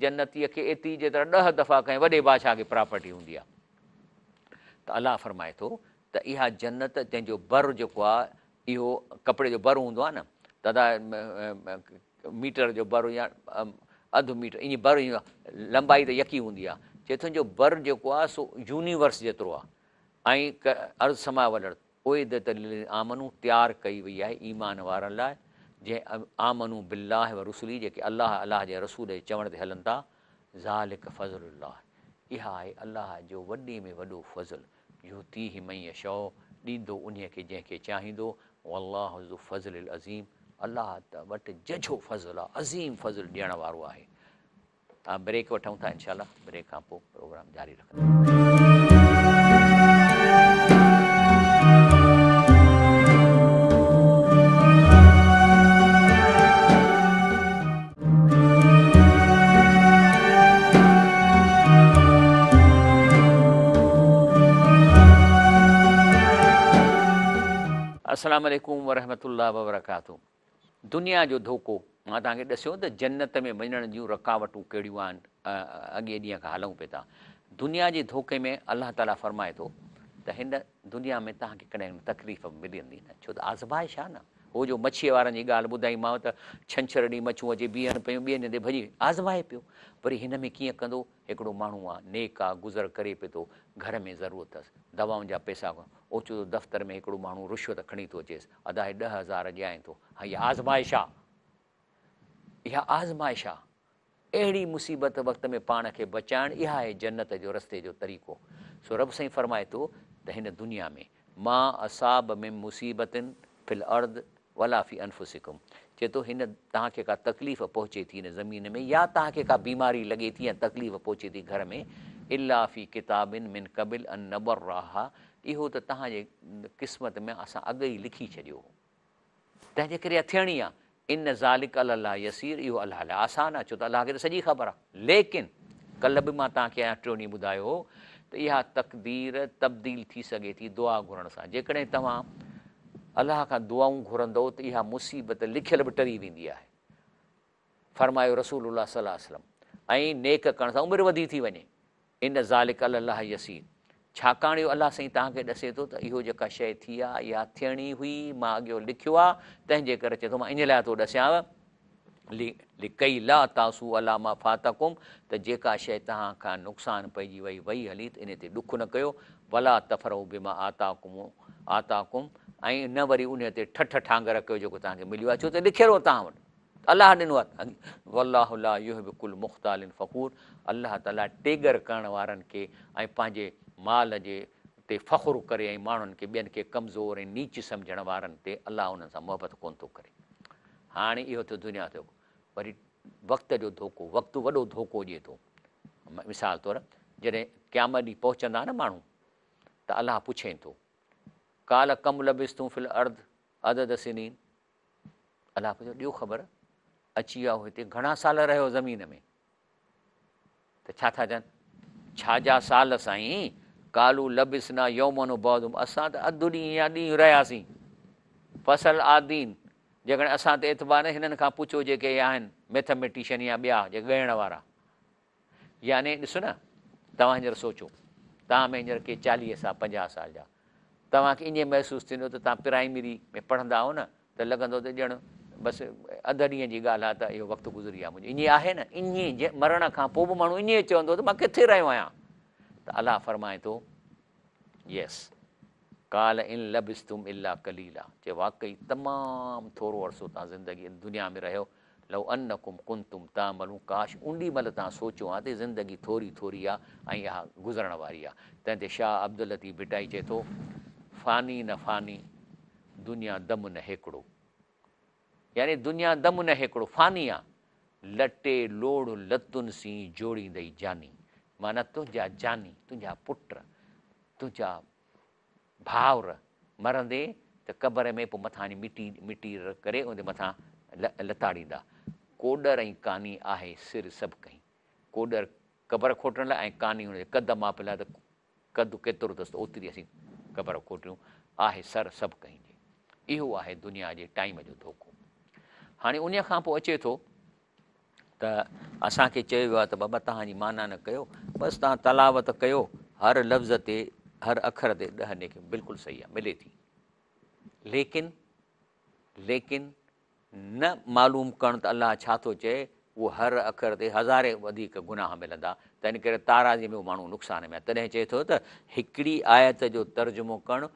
جنتيء کي ايتري جيترا ڏهه دفعا ڪنهن وڏي بادشاهه کي پراپرٽي هوندي آ ته الله فرمائي ٿو ته اها جنت تنهن جو بر جيڪو آ اهو ڪپڙي جو بر هوندو آهي نه ته ادا ميٽر جو بر يا اڌ ميٽر ائين بر ايندو آهي لمبائي ته يڪي هوندي آهي چئي ٿو جو بر جيڪو آهي سو يونيورس جيترو آهي ۽ عرض السماء والارض اعدت للذين آمنوا تيار ڪئي وئي آهي ايمان وارن لاء جنهن آمنوا بالله ورسله جيڪي الله الله جي رسول جي چوڻ تي هلن ٿا ذالڪ فضل الله اها آهي الله جو وڏي ۾ وڏو فضل يؤتيه من يشاء ڏيندو انهيء کي جنهن کي چاهيندو، والله ذو الفضل العظيم الله وٽ ججهو فضل آهي، عظيم فضل ڏيڻ وارو آهي. بريڪ وٺون ٿا انشاء الله بريڪ کان پوء پروگرام جاري رکنداسين. السلام عليڪم ورحمة الله وبرڪاته دنيا جو ڌوڪو مان توهان کي ڏسيو ته جنت ۾ وڃڻ جون رڪاوٽون ڪهڙيون آهن اڳئين ڏينهن کان هلون پئي ٿا دنيا جي ڌوڪي ۾ الله تعالي فرمائي ٿو ته هن دنيا ۾ توهان کي ڪڏهن تڪليف به ملندي نه ڇو ته آزمائش آهي نه هو جو مڇيء وارن جي ڳالهه ٻڌائيمانو ته ڇنڇر ڏينهن مڇون اچي بيهن پيون، ٻئي ڏينهن تي ڀڄي آزمائي پيو. وري هن ۾ ڪيئن ڪندو؟ هڪڙو ماڻهو آ، نيڪ آ، گذر ڪري پئي ٿو، گهر ۾ ضرورت اٿس، دوائن جا پئسا ڪونهن. اوچتو دفتر ۾ هڪڙو ماڻهو رشوت کڻي ٿو اچيس، ادا هي 10,000 ڏيانء ٿو. ها اها آزمائش آ. اها آزمائش آ. اهڙي مصيبت وقت ۾ پاڻ کي بچائڻ اها آهي جنت جو رستي جو طريقو. سو رب سائين فرمائي ٿو ته هن دنيا ۾، ما اصاب من مصيبت في الارض ولا في انفسڪم چئي ٿو هن توهان کي ڪا تڪليف پهچي ٿي هن زمين ۾ يا توهان کي ڪا بيماري لڳي ٿي يا تڪليف پهچي ٿي گهر ۾ الا في ڪتاب من قبل ان نبراها اهو ته توهان جي قسمت ۾ اسان اڳ ئي لکي ڇڏيو هو. تنهن جي ڪري اها ٿيڻي آهي. ان ذلک علي الله يسير اهو الله لاء آسان آهي ڇو ته الله کي ته سڄي خبر آهي. ليڪن ڪلهه به مان توهان کي يا ٽيون ڏينهن ٻڌايو هو ته اها تقدير تبديل ٿي سگهي ٿي دعا گهرڻ سان. جيڪڏهن توهان الله کان دعائون گهرندؤ ته اها مصيبت لکيل به ٽري ويندي آهي. فرمايو رسول الله صلي الله عليه وسلم ۽ نيڪ ڪرڻ سان عمر وڌي ٿي وڃي. ان ذلک علي الله يسير ڇاڪاڻ اهو الله سائين توهان کي ڏسي ٿو ته اهو جيڪا شيء ٿي آهي اها ٿيڻي هئي مان اڳيو لکيو آهي تنهن جي ڪري چئي ٿو مان ان لاء ٿو ڏسيانو لڪي لا تاسو علي ما فاتڪم ته جيڪا شيء توهان کان نقصان پئجي وئي وئي هلي ته ان تي ڏک نه ڪيو ولا تفرحوا بما آتاڪم آتاڪم ۽ نه وري انهي تي ٺٺ ٺانگر ڪيو جيڪو توهان کي مليو آهي ڇو ته لکيل هو توهان وٽ الله ڏنو آهي والله لا يحب ڪل مختال فخور الله تعالي ٽيڳر ڪرڻ وارن کي ۽ پنهنجي مال جي تي فخر ڪري ۽ ماڻهن کي ٻين کي ڪمزور ۽ نيچ سمجهڻ وارن تي الله انهن سان محبت ڪونه ٿو ڪري. هاڻي اهو ٿيو دنيا جو وري وقت جو ڌوڪو وقت وڏو ڌوڪو ڏئي ٿو مثال طور جڏهن قيامت ڏينهن پهچندا نه ماڻهو ته الله پڇين ٿو، قال ڪم لبثتم في الارض عدد سنين، الله پڇيو ڏيو خبر اچي ويا هتي گهڻا سال رهيو زمين ۾؟ ته ڇا ٿا چون؟ ڇا جا سال سائين، قالوا لبثنا يوما او بعض يوم، اسان ته اڌ ڏينهن يا ڏينهن رهياسين. فاسأل العادين، جيڪڏهن اسان تي اعتبار نه هنن کان پڇو جيڪي اهي آهن ميٿميٽيشن يا ٻيا جيڪي ڳڻڻ وارا. يعني ڏس نه توهان هينئر سوچو توهان ۾ هينئر ڪي چاليهه سال پنجاهه سال جا توهان کي ائين محسوس ٿيندو ته توهان پرائمري ۾ پڙهندا آهو نه ته لڳندو ته ڄڻ بس اڌ ڏينهن جي ڳالهه آهي ته اهو وقت گذري ويو منهنجو ائين آهي نه ائين مرڻ کان پوء به ماڻهو ائين چوندو ته مان ڪٿي رهيو آهيان ته الله فرمائي ٿو يس قال ان لبثتم الا قليلا چي واقعي تمام ٿورو عرصو توهان زندگي دنيا ۾ رهيو لو انڪم ڪنتم تعملون ڪاش انڏي مهل توهان سوچيو ها ته زندگي ٿوري ٿوري آ ۽ اها گذرڻ واري آ تنهن تي شاهه عبداللطيف ڀٽائي چئي ٿو فاني نه فاني دنيا دم نه هيڪڙو يعني دنيا دم نه هيڪڙو فاني آ لٽي لوڙ لتن سين جوڙيندئي جاني معنيٰ تنهنجا جاني تنهنجا پٽ تنهنجا ڀائر مرندي ته قبر ۾ پوء مٿان مٽي مٽي ڪري ان جي مٿان لتاڙيندا. ڪوڏر ۽ ڪاني آهي سر سڀ ڪنهين. ڪوڏر قبر کوٽڻ لاء ۽ ڪاني ان جي قد ماپ لاء ته قد ڪيترو اٿس ته اوتري اسين قبر کوٽيون. آهي سر سڀ ڪنهين جي. اهو آهي دنيا جي ٽائيم جو ڌوڪو. هاڻي انهيء کان پوء اچي ٿو. ته اسان کي چيو ويو آهي ته بابا توهان جي معنيٰ نه ڪيو، بس توهان تلاوت ڪيو، هر لفظ تي هر اکر تي ڏهه نيڪيون بلڪل صحيح آهي ملي ٿي ليڪن ليڪن نه معلوم ڪرڻ ته الله ڇا ٿو چئي اهو هر اکر تي هزارين وڌيڪ گناهه ملندا تنهن ڪري تارازي ۾ اهو ماڻهو نقصان ۾ آهي تڏهن چئي ٿو ته هڪڙي آيت جو ترجمو ڪرڻ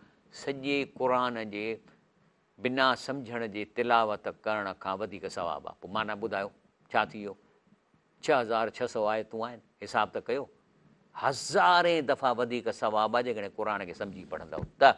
سڄي قرآن جي بنا سمجهڻ جي تلاوت ڪرڻ کان وڌيڪ ثواب آ. پوء معنيٰ ٻڌايو ڇا ٿي ويو؟ 6600 آيتون آهن، حساب ته ڪيو. هزارين دفعا وڌيڪ ثواب آ جيڪڏهن قرآن کي سمجهي پڙهندؤ ته.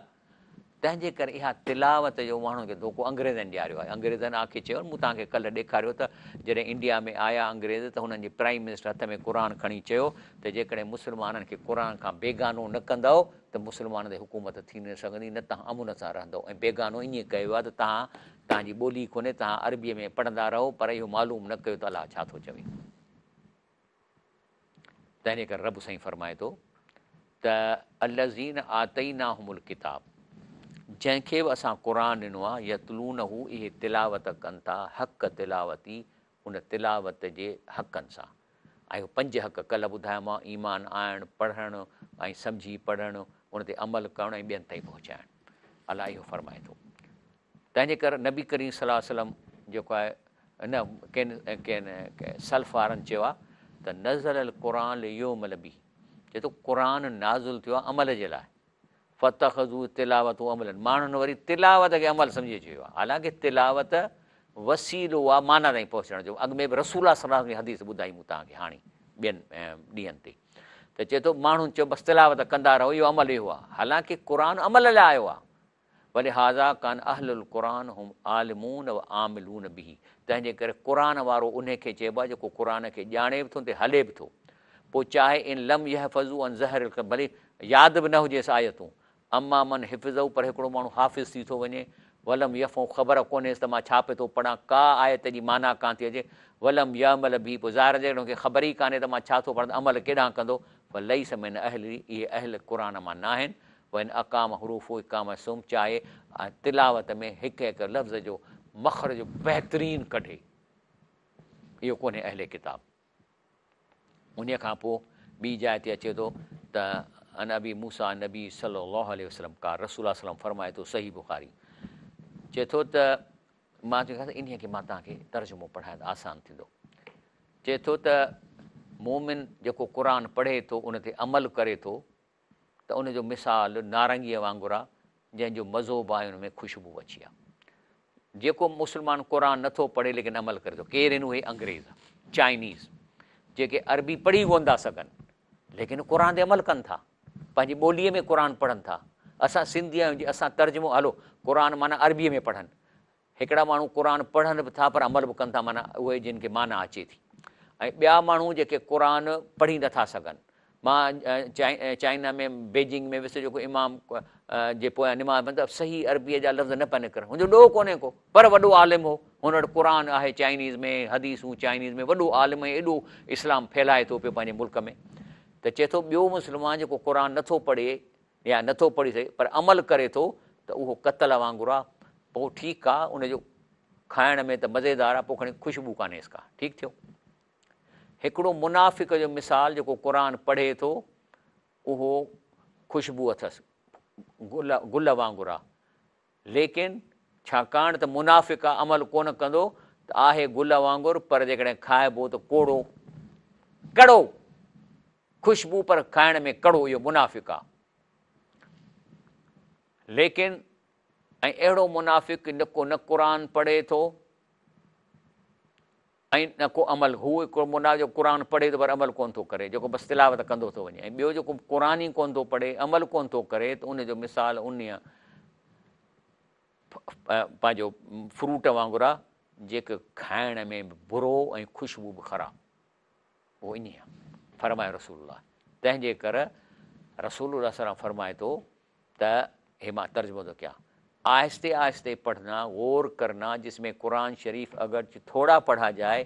تنهن جي ڪري اها تلاوت جو ماڻهن کي ڌوڪو انگريزن ڏياريو آهي. انگريزن آکي چيو، مون توهان کي ڪلهه ڏيکاريو ته جڏهن انڊيا ۾ آيا انگريز ته هنن جي پرائيم منسٽر هٿ ۾ قرآن کڻي چيو ته جيڪڏهن مسلمانن کي قرآن کان بيگانو نه ڪندؤ ته مسلمانن تي حڪومت ٿي نه سگهندي نه توهان امن سان رهندؤ ۽ بيگانو ائين ڪيو ويو آهي ته توهان توهان جي ٻولي ڪونهي توهان عربيء ۾ پڙهندا رهو پر اهو معلوم نه ڪيو ته الله ڇا ٿو چوي. تنهن جي ڪري رب سائين فرمائي ٿو ته الذين آتيناهم الڪتاب جنهن کي به اسان قرآن ڏنو آهي يتلونه اهي تلاوت ڪن ٿا حق تلاوتي ان تلاوت جي حقن سان ۽ اهي پنج حق ڪلهه ٻڌايومانو، ايمان آڻڻ، پڙهڻ ۽ سمجهي پڙهڻ، ان تي عمل ڪرڻ ۽ ٻين تائين پهچائڻ. الله اهو فرمائي ٿو. تنهن جي ڪري نبي ڪريم صلي الله عليه وسلم جيڪو آهي نه ڪن ڪن سلف وارن چيو آهي ته نزل القرآن ليعمل به چئي ٿو قرآن نازل ٿيو آهي عمل جي لاء فاتخذوا تلاوته عملا ماڻهن وري تلاوت کي عمل سمجهي ڇڏيو آهي حالانڪه تلاوت وسيلو آهي معنيٰ تائين پهچڻ جو اڳ ۾ به رسول الله صلي الله عليه وسلم جي حديث ٻڌائي مون توهان کي هاڻي ٻين ڏينهن تي ته چئي ٿو ماڻهن چيو بس تلاوت ڪندا رهو اهو عمل اهو آهي حالانڪه قرآن عمل لاء آيو آهي ولهذا ڪان اهل القرآن هم عالمون و عاملون به تنهن جي ڪري قرآن وارو انهي کي چئبو آهي جيڪو قرآن کي ڄاڻي به ٿو ان تي هلي به ٿو پوء چاهي ان لم يحفظوا عن ظهر القلب ڀلي ياد به نه هجيس آيتون اما من حفظه پر هڪڙو ماڻهو حافظ ٿي ٿو وڃي ولم يفقه خبر ڪونهيس ته مان ڇا پيو ٿو پڙهان ڪا آيت جي معنيٰ ڪانه ٿي اچي ولم يعمل به پوء ظاهر آهي جيڪڏهن هن کي خبر ئي ڪانهي ته مان ڇا ٿو پڙهان ته عمل ڪيڏانهن ڪندو فليس من اهله اهي اهل قرآن مان ناهن وان اقام حروفه اقامة الصم چاهي تلاوت ۾ هڪ هڪ لفظ جو مخرج بهترين ڪڍي اهو ڪونهي اهل ڪتاب. انهيء کان پوء ٻي جاء تي اچي ٿو ته عن ابي موسيٰ عن النبي صلي الله عليه وسلم قال رسول الله صلي الله عليه وسلم فرمائي ٿو صحيح بخاري چئي ٿو ته مان چيو انهيء کي مان توهان کي ترجمو پڙهايان ته آسان ٿيندو چئي ٿو ته مومن جيڪو قرآن پڙهي ٿو ان تي عمل ڪري ٿو ته ان جو مثال نارنگيء وانگر آ، جنهن جو مزو به آهي ان ۾ خوشبو به اڇي آ. جيڪو مسلمان قرآن نه ٿو پڙهي ليڪن عمل ڪري ٿو، ڪير آهن اهي؟ انگريز، چائنيز، جيڪي عربي پڙهي ڪونه ٿا سگهن ليڪن قرآن تي عمل ڪن ٿا، پنهنجي ٻوليء ۾ قرآن پڙهن ٿا. اسان سنڌي آهيون جي اسان ترجمو هلو قرآن معنيٰ عربيء ۾ پڙهن، هڪڙا ماڻهو قرآن پڙهن به ٿا پر عمل به ڪن ٿا معنيٰ اهي جن کي معنيٰ اچي ٿي ۽ ٻيا ماڻهو جيڪي قرآن پڙهي نه ٿا سگهن مان چائنا ۾ بيجنگ ۾ ويس جيڪو امام جي پويان نماز پڙهندو صحيح عربيء جا لفظ نه پيا نڪرن هن جو ڏوهه ڪونهي ڪو پر وڏو عالم هو هن وٽ قرآن آهي چائنيز ۾ حديثون چائنيز ۾ وڏو عالم ۽ ايڏو اسلام ڦهلائي ٿو پيو پنهنجي ملڪ ۾ ته چئي ٿو ٻيو مسلمان جيڪو قرآن نٿو پڙهي يا نٿو پڙهي سگهي پر عمل ڪري ٿو ته اهو ڪتل وانگر آ پوء ٺيڪ آ ان جو کائڻ ۾ ته مزيدار آ پوء کڻي خوشبو ڪانهيس ڪا ٺيڪ ٿيو. هڪڙو منافق جو مثال جيڪو قرآن پڙهي ٿو اهو خوشبو اٿس گل گل وانگر آ ليڪن ڇاڪاڻ ته منافق آ عمل ڪونه ڪندو ته آهي گل وانگر پر جيڪڏهن کائبو ته ڪوڙو ڪڙو خوشبو پر کائڻ ۾ ڪڙو اهو منافق آ ليڪن ۽ اهڙو منافق نه ڪو نه قرآن پڙهي ٿو ۽ نه ڪو عمل، هو هڪڙو منافق جيڪو قرآن پڙهي ٿو پر عمل ڪونه ٿو ڪري، جيڪو بس تلاوت ڪندو ٿو وڃي ۽ ٻيو جيڪو قرآن ئي ڪونه ٿو پڙهي، عمل ڪونه ٿو ڪري ته ان جو مثال انهيء پنهنجو فروٽ وانگر آهي جيڪو کائڻ ۾ به برو ۽ خوشبو به خراب. اهو انهيء آهي. فرمايو رسول الله تنهن جي ڪر رسول الله صلي الله عليه وسلم فرمائي ٿو ته هي مان ترجمو ٿو ڪيان آهستي آهستي پڙهنا غور ڪرنا جس ۾ قرآن شريف اگرچه ٿوڙا پڙها جائي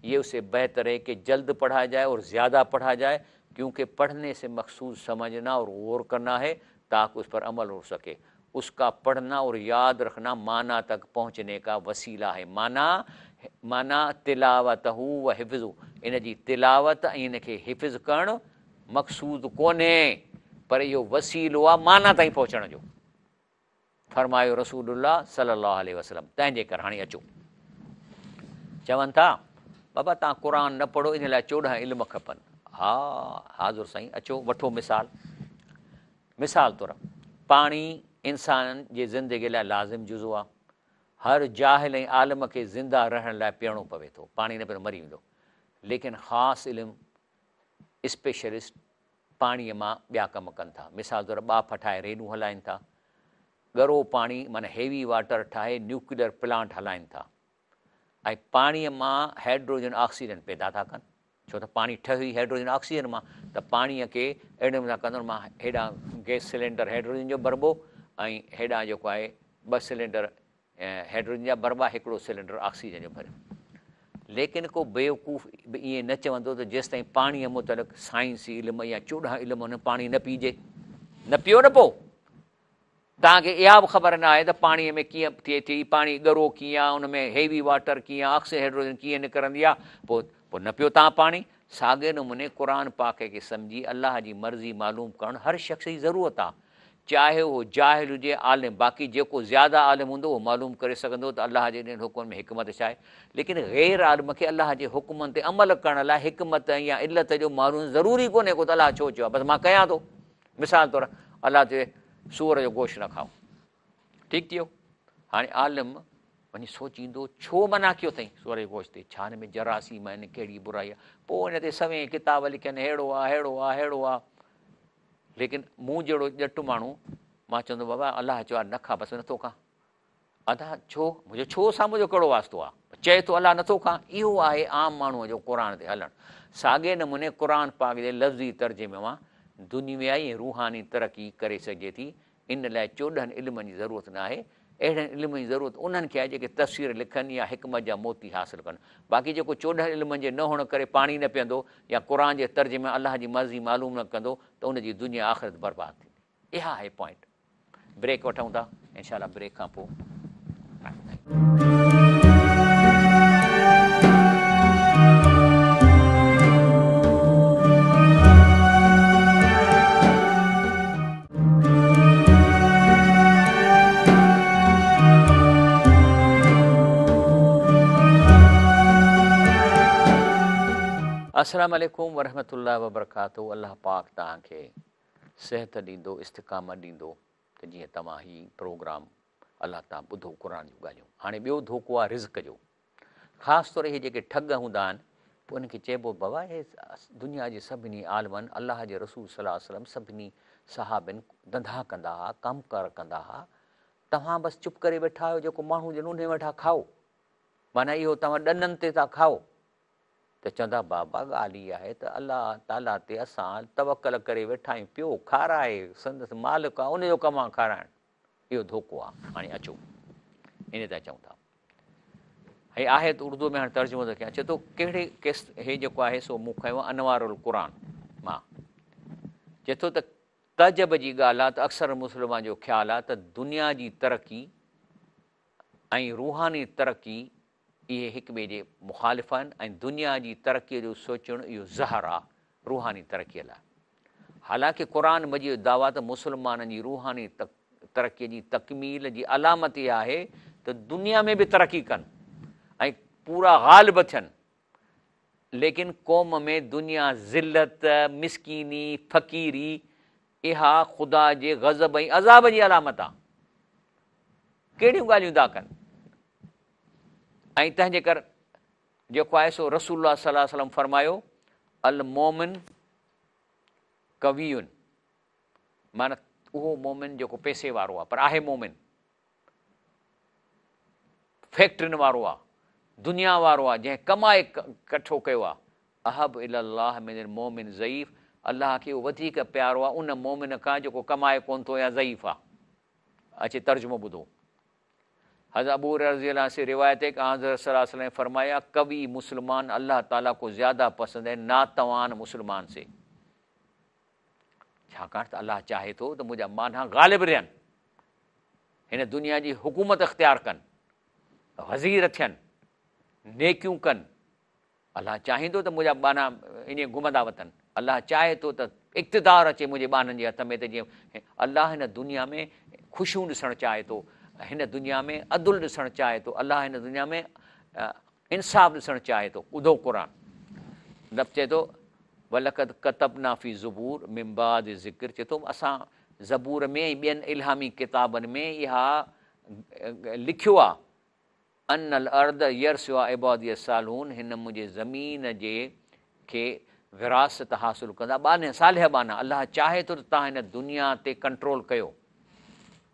يه اسي بهتر هي ڪه جلد پڙها جائي اور زياده پڙها جائي ڪيونڪه پڙهني سي مقصود سمجهنا اور غور ڪرنا هي تاڪه اس پر عمل هو سڪي اس ڪا پڙهنا اور ياد رکنا معنيٰ تڪ پهچني ڪا وسيله هي معنيٰ معنيٰ تلاوته و حفظه ان جي تلاوت ۽ ان کي حفظ ڪرڻ مقصود ڪونهي پر اهو وسيلو آ معنيٰ تائين پهچڻ جو. فرمايو رسول الله صلي الله عليه وسلم تنهن جي ڪري هاڻي اچو چون ٿا بابا توهان قرآن نه پڙهو ان لاء 14 علم کپن ها حاضر سائين اچو وٺو مثال مثال طور پاڻي انسان جي زندگي لاء لازم جزو آ هر جاهل ۽ عالم کي زنده رهڻ لاء پيئڻو پوي ٿو پاڻي نه پيئندو مري ويندو ليڪن خاص علم اسپيشلسٽ پاڻيء مان ٻيا ڪم ڪن ٿا. مثال طور ٻاڦ ٺاهي ريلون هلائين ٿا. ڳرو پاڻي معنيٰ هيوي واٽر ٺاهي نيوڪليئر پلانٽ هلائين ٿا ۽ پاڻيء مان هيڊروجن آڪسيجن پيدا ٿا ڪن. ڇو ته پاڻي ٺهيو ئي هيڊروجن آڪسيجن مان ته پاڻيء کي اهڙي نموني سان ڪندو مان هيڏانهن گئس سلينڊر هيڊروجن جو ڀربو ۽ هيڏانهن جيڪو آهي ٻه سلينڊر هيڊروجن جا ڀربا هڪڙو سلينڊر آڪسيجن جو ڀريو. ليڪن ڪو بيوقوف به ائين نه چوندو ته جيستائين پاڻيء متعلق سائنسي علم يا 14 علم نه پاڻي نه پيئجي. نه پيئو نه پوء توهان کي اها به خبر نه آهي ته پاڻيء ۾ ڪيئن ٿئي ٿي، پاڻي ڳرو ڪيئن آهي، ان ۾ هيوي واٽر ڪيئن آهي، آڪسيجن هيڊروجن ڪيئن نڪرندي آهي، پوء پوء نه پيئو توهان پاڻي. ساڳئي نموني قرآن پاڪ کي سمجهي الله جي مرضي معلوم ڪرڻ هر شخص جي ضرورت آهي. چاهي اهو جاهل هجي يا عالم، باقي جيڪو زياده عالم هوندو اهو معلوم ڪري سگهندو ته الله جي ڏنل حڪمن ۾ حڪمت ڇا آهي، ليڪن غير عالم کي الله جي حڪمن تي عمل ڪرڻ لاء حڪمت يا علت جو معلوم ضروري ڪونهي ڪو ته الله ڇو چيو آهي بس مان ڪيان ٿو. مثال طور الله چئي سوئر جو گوشت نه کائو، ٺيڪ ٿي ويو، هاڻي عالم وڃي سوچيندو ڇو منع ڪيو اٿئي سوئر جي گوشت تي، ڇا هن ۾ جراثيم آهن، ڪهڙي برائي آهي، پوء ان تي سوين ڪتاب لکين ههڙو آهي ههڙو آهي ههڙو آهي. ليڪن مون جهڙو ڄٽ ماڻهو مان چوندو بابا الله چيو آهي نه کا بس نٿو کان. ادا ڇو؟ منهنجو ڇو سان منهنجو ڪهڙو واسطو آهي؟ چئي ٿو الله نٿو کان. اهو آهي عام ماڻهوء جو قرآن تي هلڻ. ساڳئي نموني قرآن پاڪ جي لفظي ترجمي مان دنيوي ۽ روحاني ترقي ڪري سگهجي ٿي. ان لاء 14 علمن جي ضرورت ناهي. اهڙن علمن جي ضرورت انهن کي آهي جيڪي تفسير لکن يا حڪمت جا موتي حاصل ڪن. باقي جيڪو 14 علمن جي نه هئڻ ڪري پاڻي نه پيئندو يا قرآن جي ترجمي الله جي مرضي معلوم نه ڪندو ته ان جي دنيا آخرت برباد ٿيندي. اها آهي پوائنٽ. بريڪ وٺون ٿا انشاء الله بريڪ کان پوء. السلام عليڪم ورحمة الله وبرڪاته الله پاڪ توهان کي صحت ڏيندو استقامت ڏيندو ته جيئن توهان هي پروگرام الله تان ٻڌو قرآن جون ڳالهيون هاڻي ٻيو ڌوڪو آهي رزق جو خاص طور اهي جيڪي ٺڳ هوندا آهن پوء انهن کي چئبو بابا اهي دنيا جي سڀني عالمن الله جي رسول صلي الله عليه وسلم سڀني صحابين ڌنڌا ڪندا ها ڪم ڪار ڪندا ها توهان بس چپ ڪري ويٺا آهيو جيڪو ماڻهو ڏين انهي وٽان کائو معنيٰ اهو توهان ڏنن تي ٿا کائو. ته چوندا بابا ڳالهه هي آهي ته الله تعاليٰ تي اسان توڪل ڪري ويٺا آهيون پيو کارائي سندس مالڪ آهي ان جو ڪم آهي کارائڻ اهو ڌوڪو آهي هاڻي اچو ان تي اچون ٿا هي آهي ته اردو ۾ هاڻي ترجمو ٿو ڪيان چئي ٿو ڪهڙي ڪيس هي جيڪو آهي سو مون کنيو آهي انوار القرآن مان چئي ٿو ته تعجب جي ڳالهه آهي ته اڪثر مسلمان جو خيال آهي ته دنيا جي ترقي ۽ روحاني ترقي اهي هڪ ٻئي جي مخالف آهن ۽ دنيا جي ترقيء جو سوچڻ اهو زهر آ روحاني ترقيء لاء. حالانڪه قرآن مجيد جو دعويٰ ته مسلمانن جي روحاني ترقيء جي تڪميل جي علامت اها آهي ته دنيا ۾ به ترقي ڪن ۽ پورا غالب ٿين ليڪن قوم ۾ دنيا ذلت، مسڪيني، فقيري اها خدا جي غضب ۽ عذاب جي علامت آ. ڪهڙيون ڳالهيون ٿا ڪن ۽ تنهن جي ڪر جيڪو آهي سو رسول الله صلي الله عليه وسلم فرمايو المومن قوي معنيٰ اهو مومن جيڪو پئسي وارو آهي پر آهي مومن فيڪٽرين وارو آهي دنيا وارو آهي جنهن ڪمائي ڪٺو ڪيو آهي احب الي الله من المومن ضعيف الله کي اهو وڌيڪ پيارو آهي ان مومن کان جيڪو ڪمائي ڪونه ٿو يا ضعيف آهي اچي ترجمو ٻڌو. حضرت ابو هريره رضي الله عنه سے روايت هي ڪه آنحضرت صلي الله عليه وسلم ني فرمايا قوي مسلمان الله تعالي ڪو زياده پسند هي ناتوان مسلمان سي. ڇاڪاڻ ته الله چاهي ٿو ته منهنجا ٻانها غالب رهن، هن دنيا جي حڪومت اختيار ڪن، وزير ٿين، نيڪيون ڪن، الله چاهيندو ته منهنجا ٻانها ائين گهمندا وتن. الله چاهي ٿو ته اقتدار اچي منهنجي ٻانهن جي هٿ ۾ ته جيئن الله هن دنيا ۾ خوشيون ڏسڻ چاهي ٿو، هن دنيا ۾ عدل ڏسڻ چاهي ٿو، الله هن دنيا ۾ انصاف ڏسڻ چاهي ٿو. ٻڌو قرآن رب چئي ٿو ولقد ڪتبنا في الزبور من بعد الذڪر چئي ٿو اسان زبور ۾ ۽ ٻين الهامي ڪتابن ۾ اها لکيو آهي ان الارض يرثها عبادي الصالحون هن منهنجي زمين جي کي وراثت حاصل ڪندا ٻانها صالح ٻانها الله چاهي ٿو ته توهان هن دنيا تي ڪنٽرول ڪيو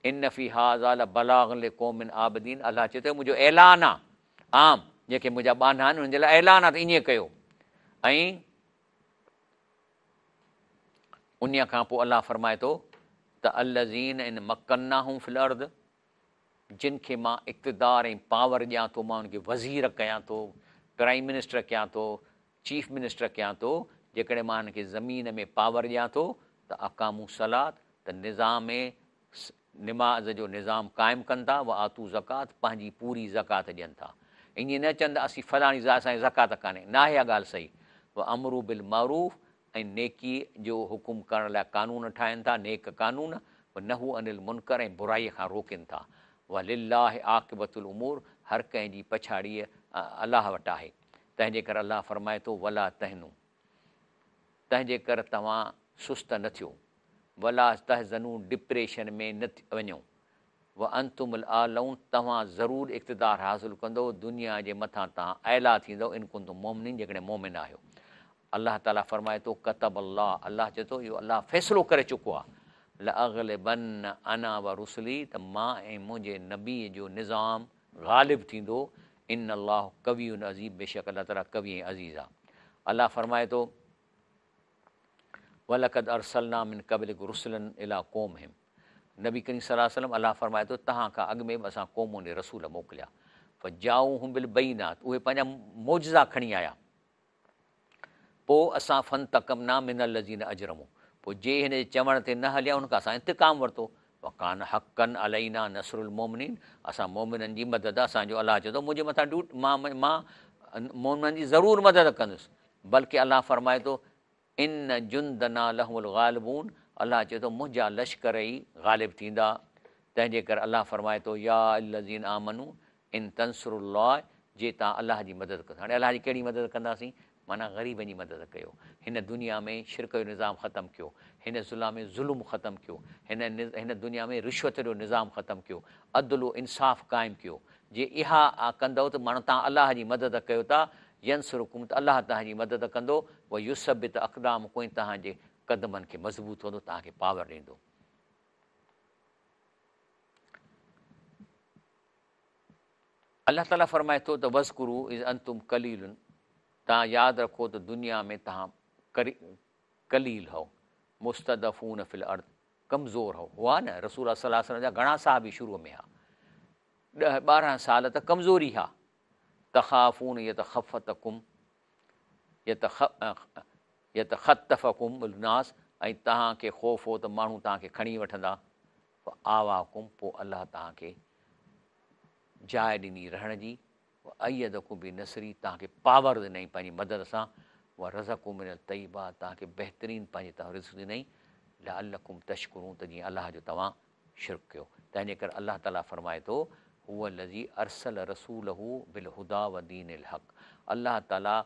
ان في هذا لبلاغ لقوم عابدين الله چئي ٿو منهنجو اعلان آ عام جيڪي منهنجا ٻانها آهن انهن جي لاء اعلان آ ته ائين ڪيو ۽ انهيء کان پوء الله فرمائي ٿو ته الذين ان مڪناهم في الارض جن کي مان اقتدار ۽ پاور ڏيان ٿو، مان انهن کي وزير ڪيان ٿو، پرائيم منسٽر ڪيان ٿو، چيف منسٽر ڪيان ٿو، جيڪڏهن مان انهن کي زمين ۾ پاور ڏيان ٿو ته اقاموا الصلوة ته نظام نماز جو نظام قائم ڪن ٿا، وآتوا الزڪوة پنهنجي پوري زڪوات ڏين ٿا. ائين نه چون ته اسين فلاڻي ذات اسان جي زڪوات ڪانهي، ناهي اها ڳالهه صحيح. وامروا بالمعروف ۽ نيڪيء جو حڪم ڪرڻ لاء قانون ٺاهين ٿا، نيڪ قانون، ونهوا عن المنڪر ۽ برائيء کان روڪين ٿا. ولله عاقبة الامور هر ڪنهن جي پڇاڙي الله وٽ آهي. تنهن جي ڪري الله فرمائي ٿو، ولا تهنوا تنهن جي ڪر توهان سست نه ٿيو، ولا تحزنوا ڊپريشن ۾ نه وڃو، وانتم الاعلون توهان ضرور اقتدار حاصل ڪندؤ، دنيا جي مٿان توهان اعليٰ ٿيندؤ، ان ڪنتم مؤمنين جيڪڏهن مؤمن آهيو. الله تعاليٰ فرمائي ٿو، ڪتب الله، الله چئي ٿو اهو الله فيصلو ڪري چڪو آهي، لاغلبن انا ورسلي ته مان ۽ منهنجي نبي جو نظام غالب ٿيندو، ان الله قوي عزيز بيشڪ الله تعاليٰ قوي ۽ عزيز آهي. الله فرمائي ٿو، ولقد ارسلنا من قبلک رسلا الي قومهم نبي ڪريم صلي الله عليه وسلم الله فرمائي ٿو توهان کان اڳ ۾ به اسان قومن ڏي رسول موڪليا فجاءوهم بالبينات اهي پنهنجا معجزا کڻي آيا پوء اسان فانتقمنا من الذين اجرموا پوء جي هن جي چوڻ تي نه هليا انهن کان اسان انتقام ورتو وڪان حقا علينا نصر المومنين اسان مومنن جي مدد اسان جو الله چئي ٿو منهنجي مٿان ڊيوٽ مان مان مومنن جي ضرور مدد ڪندس بلڪه الله فرمائي ٿو ان جندنا لهم الغالبون الله چئي ٿو منهنجا لشڪر ئي غالب ٿيندا تنهن جي ڪري الله فرمائي ٿو يا الذين آمنوا ان تنصروا الله جي توهان الله جي مدد ڪندو هاڻي الله جي ڪهڙي مدد ڪنداسين معنيٰ غريبن جي مدد ڪيو هن دنيا ۾ شرڪ جو نظام ختم ڪيو هن ظلم ۾ ظلم ختم ڪيو هن هن دنيا ۾ رشوت جو نظام ختم ڪيو عدل و انصاف قائم ڪيو جي اها ڪندؤ ته معنيٰ توهان الله جي مدد ڪيو ٿا ينصرڪم ته الله توهان جي مدد ڪندو ويثبت اقدامڪم ۽ توهان جي قدمن کي مضبوط ڪندو توهان کي پاور ڏيندو. الله تعالي فرمائي ٿو ته واذڪروا اذ انتم قليل توهان ياد رکو ته دنيا ۾ توهان قليل هئو، مستضعفون في الارض، ڪمزور هئو، هئا نه، رسول الله صلي الله عليه وسلم جا گهڻا صحابي شروع ۾ ها، ڏهه ٻارهن سال ته ڪمزوري ها، تخافون يتخفتڪم يتخطفڪم الناس ۽ توهان کي خوف هو ته ماڻهو توهان کي کڻي وٺندا، فآواڪم پوء الله توهان کي جاء ڏني رهڻ جي، وايدڪم بنصره توهان کي پاور ڏنائين پنهنجي مدد سان، ورزقڪم من الطيبات توهان کي بهترين پنهنجي طرفان رزق ڏنائين، لعلڪم تشڪرون ته جيئن الله جو توهان شڪر ڪيو. تنهن جي ڪري الله تعاليٰ فرمائي ٿو، هو الذي ارسل رسوله بالهدي ودين الحق الله تعاليٰ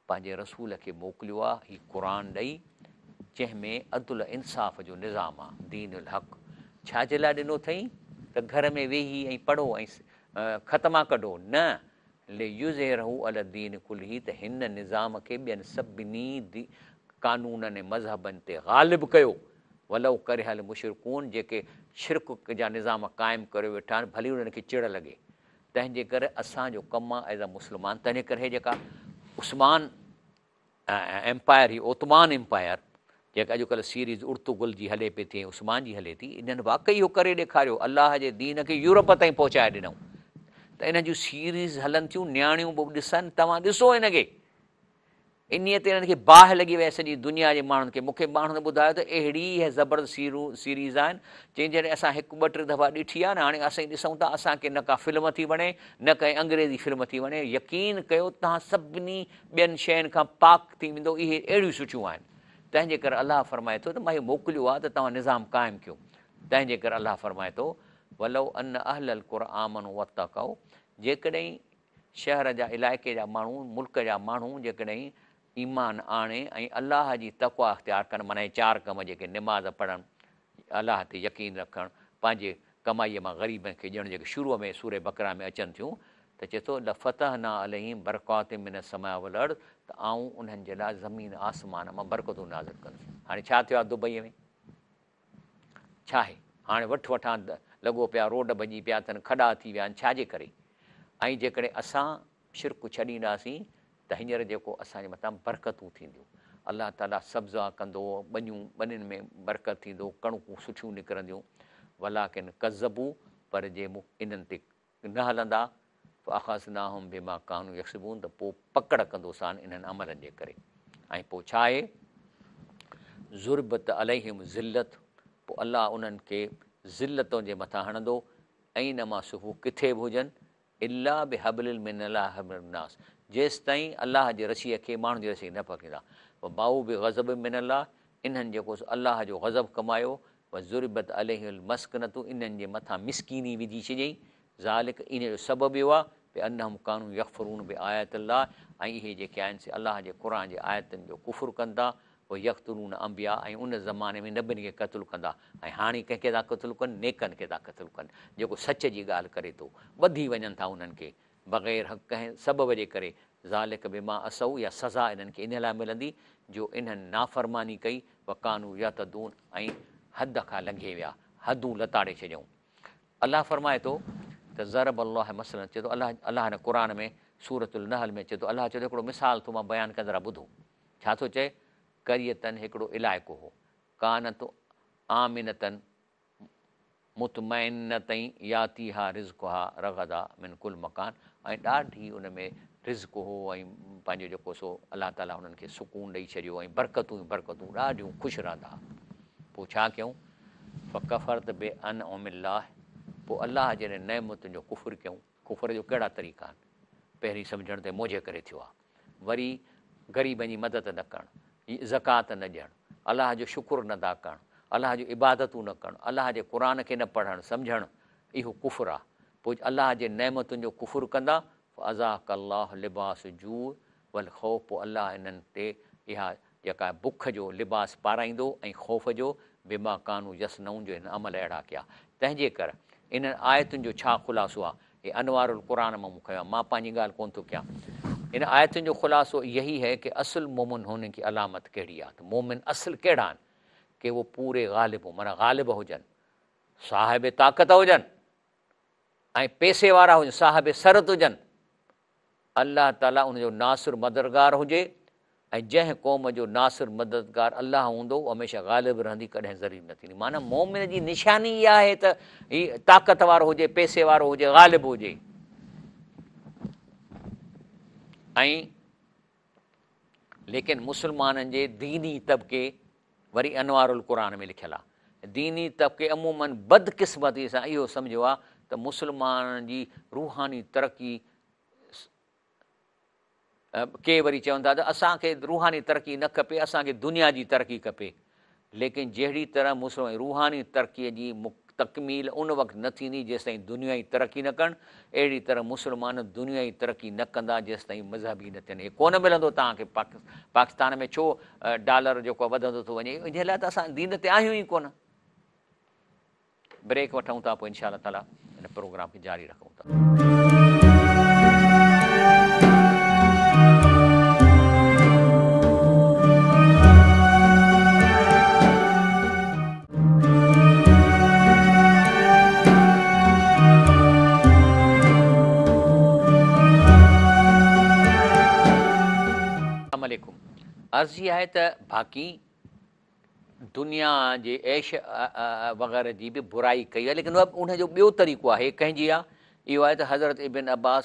پنهنجي رسول کي موڪليو آ هي قرآن ڏئي جنهن ۾ عدل انصاف جو نظام آ، دين الحق، ڇا جي لاء ڏنو اٿئي ته گهر ۾ ويهي ۽ پڙهو ۽ ختما ڪڍو، نه، ليظهره علي الدين ڪله ته هن نظام کي ٻين سڀني قانونن ۽ مذهبن تي غالب ڪيو، ولو ڪره المشرڪون جيڪي شرڪ جا نظام قائم ڪريو ويٺا آهن ڀلي انهن کي چڙ لڳي. تنهن جي ڪري اسان جو ڪم آ ايز ا مسلمان تنهن جي ڪري هي جيڪا عثمان ايمپائر هي اوتمان ايمپائر جيڪا اڄڪلهه سيريز ارطغرل جي هلي پئي ٿي ۽ عثمان جي هلي ٿي انهن واقعي اهو ڪري ڏيکاريو الله جي دين کي يورپ تائين پهچائي ڏنائون ته انهن جون سيريز هلن ٿيون نياڻيون به ڏسن توهان ڏسو ان کي انهيء تي انهن کي باهه لڳي وئي سڄي دنيا جي ماڻهن کي. مون کي ماڻهن ٻڌايو ته اهڙي اهي زبردست سيريز آهن، چئين جڏهن اسان هڪ ٻه ٽي دفعا ڏٺي آهي نه هاڻي اسين ڏسون ٿا اسان کي نه ڪا فلم ٿي وڻي نه ڪنهن انگريزي فلم ٿي وڻي يقين ڪيو توهان سڀني ٻين شين کان پاڪ ٿي ويندو اهي اهڙيون سٺيون آهن تنهن جي ڪري الله فرمائي ٿو ته مان اهو موڪليو آهي ته توهان نظام قائم ڪيو تنهن جي ڪري الله فرمائي ٿو ولو ان اهل القري آمنوا واتقوا جيڪڏهن شهر جا علائقي جا ماڻهو، ملڪ جا ماڻهو جيڪڏهن ايمان آڻي ۽ الله جي تقويٰ اختيار ڪن معنيٰ هي چار ڪم جيڪي نماز پڙهڻ، الله تي يقين رکڻ، پنهنجي ڪمائيء مان غريبن کي ڏيڻ جيڪي شروع ۾ سورة بقره ۾ اچن ٿيون ته چئي ٿو لفتحنا عليهم برڪات من السماء والارض ته آئون انهن جي لاء زمين آسمان مان برڪتون نازل ڪندس. هاڻي ڇا ٿيو آهي دبئيء ۾؟ ڇاهي هاڻي وٺ وٺان لڳو پيا روڊ ڀڄي پيا اٿن کڏا ٿي ويا آهن ڇا جي ڪري ۽ جيڪڏهن اسان شرڪ ڇڏينداسين ته هينئر جيڪو اسان جي مٿان برڪتون ٿينديون الله تعالي سبزا ڪندو ٻنيون ٻنين ۾ برڪت ٿيندو ڪڻڪون سٺيون نڪرنديون ولاڪن ڪذبو پر جي مون انهن تي نه هلندا، فاخذناهم بما ڪانوا يڪسبون ته پوء پڪڙ ڪندوسان انهن عملن جي ڪري ۽ پوء ڇا آهي؟ ضربت عليهم الذلت پوء الله انهن کي ذلتن جي مٿان هڻندو، اينما ثقفوا ڪٿي به هجن، الا بحبل من الله وحبل من الناس جيستائين الله جي رسيء کي ماڻهن جي رسيء کي نه پڪڙيندا، وباؤ بغضب من الله انهن جيڪو سو الله جو غضب ڪمايو، وضربت عليهم المسڪنة انهن جي مٿان مسڪيني وجهي ڇڏيائين، ذلڪ انهيء جو سبب اهو آهي، بأنهم ڪانوا يڪفرون بآيات الله ۽ اهي جيڪي آهن سي الله جي قرآن جي آيتن جو ڪفر ڪن ٿا، ويقتلون الانبياء ۽ ان زماني ۾ نبين کي قتل ڪندا ۽ هاڻي ڪنهن کي ٿا قتل ڪن نيڪن کي ٿا قتل ڪن جيڪو سچ جي ڳالهه ڪري ٿو ٻڌي وڃن ٿا انهن کي بغير حق ڪنهن سبب جي ڪري، ذلک بما عصوا اها سزا انهن کي انهيء لاء ملندي جو انهن نافرماني ڪئي، وڪانوا يعتدون ۽ حد کان لنگهي ويا، حدون لتاڙي ڇڏيائون. الله فرمائي ٿو ته ضرب الله مثلا چئي ٿو الله الله هن قرآن ۾ سورة النحل ۾ چئي ٿو الله چئي ٿو هڪڙو مثال ٿو مان بيان ڪيان ذرا ٻڌو ڇا ٿو چئي قرية هڪڙو علائقو هو ڪانت آمنة مطمئنة ياتيها رزقها رغدا من ڪل مڪان ۽ ڏاڍي ان ۾ رزق هو ۽ پنهنجو جيڪو سو الله تعالي انهن کي سڪون ڏئي ڇڏيو ۽ برڪتون ئي برڪتون ڏاڍيون خوش رهندا ها پوء ڇا ڪيائون فڪفرت بانعم الله پوء الله جي نعمتن جو ڪفر ڪيائون ڪفر جو ڪهڙا طريقا آهن پهرين سمجهڻ ته منهنجي ڪري ٿيو آهي وري غريبن جي مدد نه ڪرڻ، زڪوات نه ڏيڻ، الله جو شڪر نه ادا ڪرڻ، الله جون عبادتون نه ڪرڻ، الله جي قرآن کي نه پڙهڻ سمجهڻ اهو ڪفر آ. پوء الله جي نعمتن جو ڪفر ڪندا، فاذاق الله لباس الجوع والخوف پوء الله انهن تي اها جيڪا بک جو لباس پارائيندو ۽ خوف جو، بما ڪانوا يصنعون جو هنن عمل اهڙا ڪيا. تنهن جي ڪر انهن آيتن جو ڇا خلاصو آ؟ هي انوار القرآن مان مون کنيو آهي، مان پنهنجي ڳالهه ڪونه ٿو ڪيان. ان آيتن جو خلاصو يهي هي ڪه اصل مومن هوني ڪي علامت ڪهڙي آهي ته مومن اصل ڪهڙا آهن ڪه هو پوري غالب هون معنيٰ غالب هجن، صاحب طاقت هجن ۽ پئسي وارا هجن، صاحب ثروت هجن. الله تعاليٰ ان جو ناصر مددگار هجي ۽ جنهن قوم جو ناصر مددگار الله هوندو اهو هميشه غالب رهندي ڪڏهن ذليل نه ٿيندي. معنيٰ مؤمن جي نشاني اها آهي ته هي طاقت وارو هجي، پئسي وارو هجي، غالب هجي ۽ ليڪن مسلمانن جي ديني طبقي وري انوار القرآن ۾ لکيل آهي ديني طبقي عموماً بدقسمتي سان اهو سمجهيو آهي ته مسلمانن جي روحاني ترقي ڪي وري چون ٿا ته اسان کي روحاني ترقي نه کپي، اسان کي دنيا جي ترقي کپي. ليڪن جهڙي طرح مسلمان روحاني ترقيء جي تڪميل ان وقت نه ٿيندي جيستائين دنيائي ترقي نه ڪن، اهڙي طرح مسلمان دنيائي ترقي نه ڪندا جيستائين مذهبي نه ٿين. هي ڪونه ملندو توهان کي پاڪستان ۾ ڇو ڊالر جيڪو وڌندو ٿو وڃي انهيء لاء ته اسان دين تي آهيون ئي ڪونه. بريڪ وٺون ٿا پوء انشاء الله تعالي هن پروگرام کي جاري رکون ٿا. السلام عليڪم عرض هي آهي ته باقي دنيا جي عيش وغيره جي به برائي ڪئي آهي ليڪن ان جو ٻيو طريقو آهي ڪنهن جي آهي اهو آهي ته حضرت ابن عباس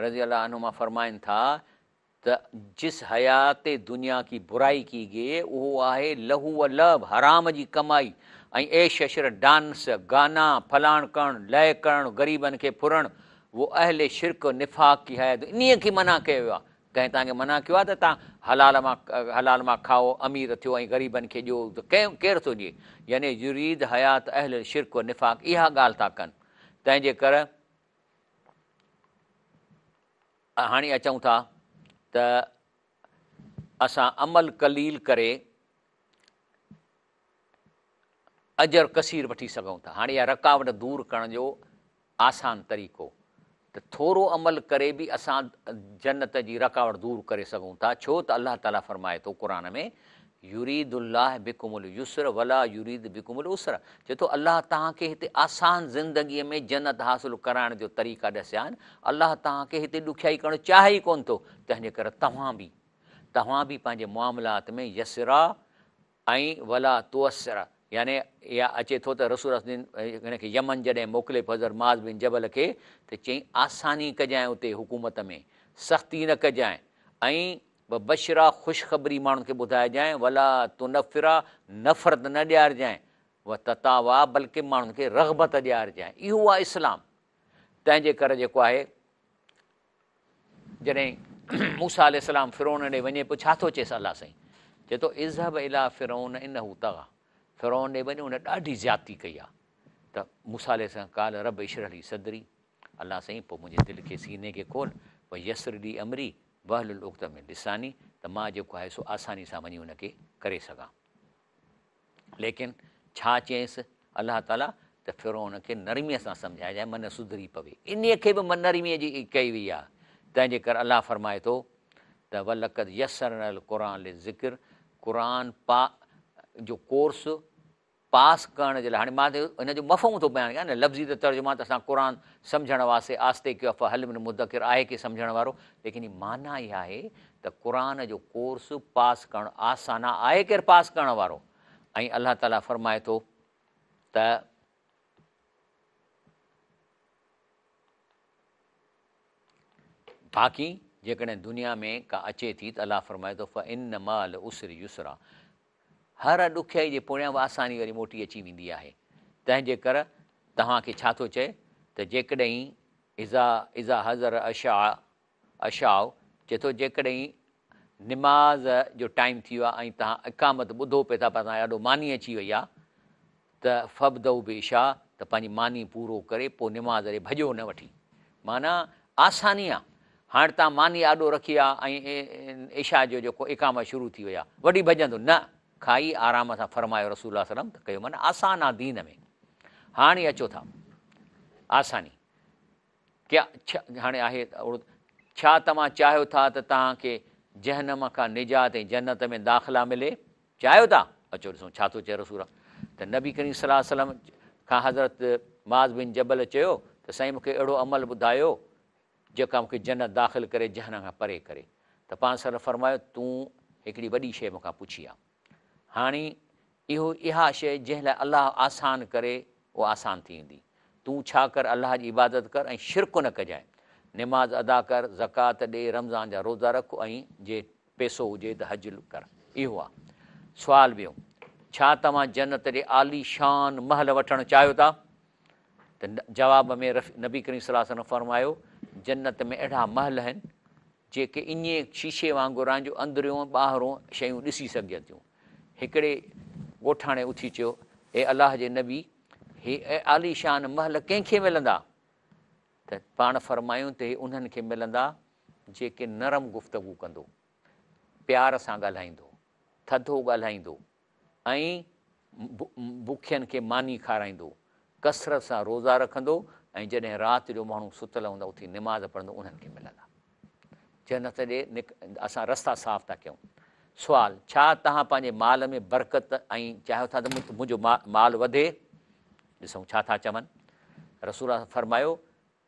رضي الله عنهما فرمائن ٿا ته جس حيات دنيا ڪي برائي ڪي گئي اهو آهي لهو و لعب حرام جي ڪمائي ۽ عيش عشرت ڊانس گانا فلاڻ ڪرڻ لئه ڪرڻ غريبن کي ڦرڻ وو اهل شرڪ و نفاق ڪي حيات انهي کي منع ڪيو ويو آهي ڪنهن توهان کي منع ڪيو آهي ته توهان حلال مان حلال مان کائو امير ٿيو ۽ غريبن کي ڏيو ته ڪنهن ڪير ٿو ڏئي يعني يريد حيات اهل الشرڪ و نفاق اها ڳالهه ٿا ڪن تنهن جي ڪر هاڻي اچون ٿا ته اسان عمل قليل ڪري اجر ڪثير وٺي سگهون ٿا. هاڻي اها رڪاوٽ دور ڪرڻ جو آسان طريقو ته ٿورو عمل ڪري به اسان جنت جي رڪاوٽ دور ڪري سگهون ٿا ڇو ته الله تعالي فرمائي ٿو قرآن ۾ يريد الله بڪم اليسر ولا يريد بڪم العسر چئي ٿو الله توهان کي هتي آسان زندگي ۾ جنت حاصل ڪرائڻ جو طريقا ڏسيا آهن الله توهان کي هتي ڏکيائي ڪرڻ چاهي ئي ڪونه ٿو تنهن جي ڪري توهان به توهان به پنهنجي معاملات ۾ يسرا ۽ ولا تعسرا يعني يا اچي ٿو ته رسول الله جن هن کي يمن جڏهن موڪلي پيو حضرت معاذ بن جبل کي ته چيائين آساني ڪجانء اتي حڪومت ۾ سختي نه ڪجانء ۽ وبشرا خوشخبري ماڻهن کي ٻڌائجانء ولا تنفرا نفرت نه ڏيارجانء وتطاوعا بلڪه ماڻهن کي رغبت ڏيارجانء اهو آهي اسلام تنهن جي ڪري جيڪو آهي جڏهن موسيٰ عليه السلام فرعون ڏي وڃي پيو ڇا ٿو چئيس الله سائين چئي ٿو اذهب الي فرعون انه طغيٰ فرعون ڏي وڃ ان ڏاڍي زيادتي ڪئي آ ته موسيٰ عليه السلام قال رب اشرح لي صدري الله سائين پوء منهنجي دل کي سيني کي کول ويسر لي امري واحلل عقدة من لساني ته مان جيڪو آهي سو آساني سان وڃي ان کي ڪري سگهان ليڪن ڇا چيس الله تعاليٰ ته فرعون کي نرميء سان سمجهائجانء من سڌري پوي. انهيء کي به نرميء جي ڪئي وئي آهي. تنهن جي ڪري الله فرمائي ٿو ته ولقد يسرنا القرآن للذڪر قرآن پا جو ڪورس پاس ڪرڻ جي لاء هاڻي مان ان جو مفهوم ٿو بيان ڪيان نه لفظي ته ترجما ته اسان قرآن سمجهڻ واسطي آستي ڪيو آهي فهل من مدڪر آهي ڪي سمجهڻ وارو ليڪن هي معنيٰ اها آهي ته قرآن جو ڪورس پاس ڪرڻ آسان آ، آهي ڪير پاس ڪرڻ وارو؟ ۽ الله تعاليٰ فرمائي ٿو ته. باقي جيڪڏهن دنيا ۾ ڪا اچي ٿي ته الله فرمائي ٿو فإن مع العسر يسرا هر ڏکيائي جي پويان به آساني وري موٽي اچي ويندي آهي تنهن جي ڪر توهان کي ڇا ٿو چئي ته جيڪڏهن اذا اذا حضر عشاء عشاء، چئي ٿو جيڪڏهن نماز جو ٽائيم ٿي ويو آهي ۽ توهان اقامت ٻڌو پئي ٿا پر توهان جي آڏو ماني اچي وئي آهي ته فابدؤ بعشاء ته پنهنجي ماني پورو ڪري پوء نماز ڏي ڀڄو نه وٺي معنيٰ آساني آهي هاڻ توهان ماني آڏو رکي آهي ۽ عشاء جو جيڪو اقامت شروع ٿي وئي آهي وٺي ڀڄندو نه کائي آرام سان فرمايو رسول الله صلي الله عليه وسلم ته ڪيو معنيٰ آسان آهي دين ۾ هاڻي اچو ٿا آساني ڪيا ڇا هاڻي آهي اهڙو ڇا توهان چاهيو ٿا ته توهان کي جهنم کان نجات ۽ جنت ۾ داخلا ملي؟ چاهيو ٿا؟ اچو ڏسون ڇا ٿو چئي رسول ته نبي ڪريم صلي الله عليه وسلم کان حضرت معاذ بن جبل چيو ته سائين مون کي اهڙو عمل ٻڌايو جيڪا مون کي جنت داخل ڪري جهنم کان پري ڪري. ته پاڻ صلعم فرمايو تون هڪڙي وڏي شيء مون کان پڇي آ. هاڻي اهو اها شيء جنهن لاء الله آسان ڪري اها آسان ٿي ويندي. تون ڇا ڪر الله جي عبادت ڪر ۽ شرڪ نه ڪجانء. نماز ادا ڪر، زڪوات ڏي، رمضان جا روزا رک ۽ جي پيسو هجي ته حج ڪر. اهو آ. سوال ٻيو، ڇا توهان جنت جي عالي شان محل وٺڻ چاهيو ٿا؟ ته جواب ۾ نبي ڪريم صلي الله عليه وسلم فرمايو، جنت ۾ اهڙا محل آهن جيڪي ائين شيشي وانگر آهن جو اندريون ۽ ٻاهرون شيون ڏسي سگهجن ٿيون. هڪڙي ڳوٺاڻي اٿي چيو، اي الله جي نبي! هي عالي شان محل ڪنهن کي ملندا؟ ته پاڻ فرمايون ته هي انهن کي ملندا جيڪي نرم گفتگو ڪندو، پيار سان ڳالهائيندو، ٿڌو ڳالهائيندو ۽ بکين کي ماني کارائيندو، ڪثرت سان روزا رکندو ۽ جڏهن رات جو ماڻهو ستل هوندا اٿي نماز پڙهندو انهن کي ملندا. جنت جي اسان رستا صاف ٿا ڪيون. سوال، ڇا توهان پنهنجي مال ۾ برڪت ۽ چاهيو ٿا ته منهنجو مال وڌي؟ ڏسون ڇا ٿا چون. رسول الله فرمايو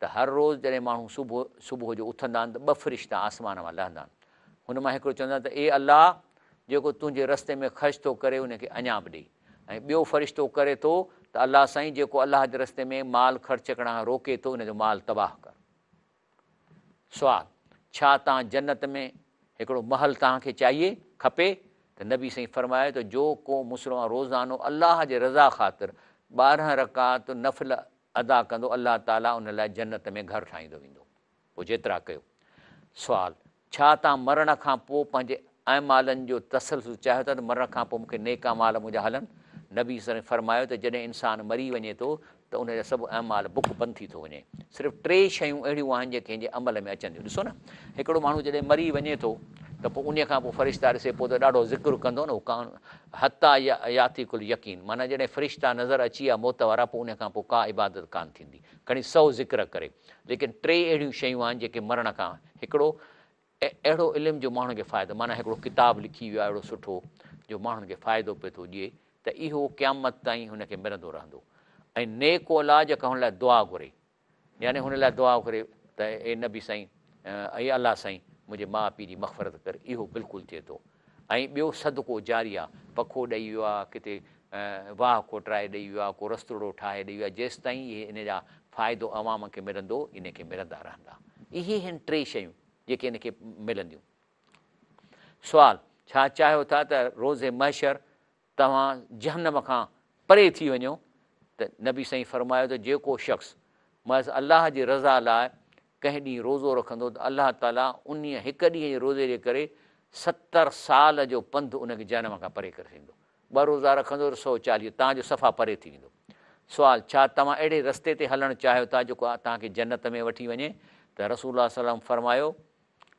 ته هر روز جڏهن ماڻهو صبح صبح جو اٿندا آهن ته ٻه فرشتا آسمان مان لهندا آهن. هن مان هڪڙو چوندو آهي ته اي الله! جيڪو تنهنجي رستي ۾ خرچ ٿو ڪري ان کي اڃا به ڏي. ۽ ٻيو فرشتو ڪري ٿو ته الله سائين جيڪو الله جي رستي ۾ مال خرچ ڪرڻ کان روڪي ٿو ان جو مال تباهه ڪر. سوال، ڇا توهان جنت ۾ هڪڙو محل توهان کي چاهيي، کپي؟ ته نبي سائين فرمايو ته جو ڪو مسلمان روزانو الله جي رضا خاطر 12 رڪعت نفل ادا ڪندو الله تعالي ان لاء جنت ۾ گهر ٺاهيندو ويندو. پوء جيترا ڪيو. سوال، ڇا توهان مرڻ کان پوء پنهنجي اعمالن جو تسلسل چاهيو ٿا ته مرڻ کان پوء مون کي نيڪ اعمال منهنجا هلن؟ نبي صلعم فرمايو ته جڏهن انسان مري وڃي ٿو ته ان جا سڀ اعمال بڪ بند ٿي ٿو وڃي. صرف ٽي شيون اهڙيون آهن جيڪي هن جي عمل ۾ اچن ٿيون. ڏسو نه هڪڙو ماڻهو جڏهن مري وڃي ٿو ته پوء انهيء کان پوء فرشتا ڏسي پوء ته ڏاڍو ذڪر ڪندو نه هو ڪان حتيٰ ياتيڪ اليقين معنيٰ جڏهن فرشتا نظر اچي ويا موت وارا پوء انهيء کان پوء ڪا عبادت ڪانه ٿيندي کڻي سو ذڪر ڪري. ليڪن ٽي اهڙيون شيون آهن جيڪي مرڻ کان هڪڙو اهڙو علم جو ماڻهن کي فائدو معنيٰ هڪڙو ڪتاب لکي ويو آهي اهڙو سٺو جو ماڻهن کي فائدو پيو ٿو ڏئي ته اهو قيامت تائين هن کي ملندو رهندو ۽ نيڪ اولاد جيڪا هن لاء دعا گهري يعني هن لاء دعا گهري ته اي نبي سائين اي الله سائين منهنجي ماء پيء جي مغفرت ڪر اهو بلڪل ٿئي ٿو ۽ ٻيو صدقو جاريه، پکو ڏئي ويو آ، ڪٿي واهه کوٽرائي ڏئي ويو آ، ڪو رستڙو ٺاهي ڏئي ويو آ، جيستائين اهي ان جا فائدو عوام کي ملندو، ان کي ملندا رهندا. اهي هن ٽي شيون جيڪي ان کي ملنديون. سوال، ڇا چاهيو ٿا ته روز محشر توهان جهنم کان پري ٿي وڃو ته نبي سائين فرمايو ته جيڪو شخص محض الله جي رضا لاء ڪنهن ڏينهن روزو رکندو ته الله تعاليٰ انهيء هڪ ڏينهن جي روزي جي ڪري 70 سال جو پنڌ ان کي جهنم کان پري ڪري ڇڏيندو. ٻه روزا رکندو ته 140 تان جو صفا پري ٿي ويندو. سوال، ڇا توهان اهڙي رستي تي هلڻ چاهيو ٿا جيڪو توهان کي جنت ۾ وٺي وڃي؟ ته رسول الله صلي الله عليه وسلم فرمايو،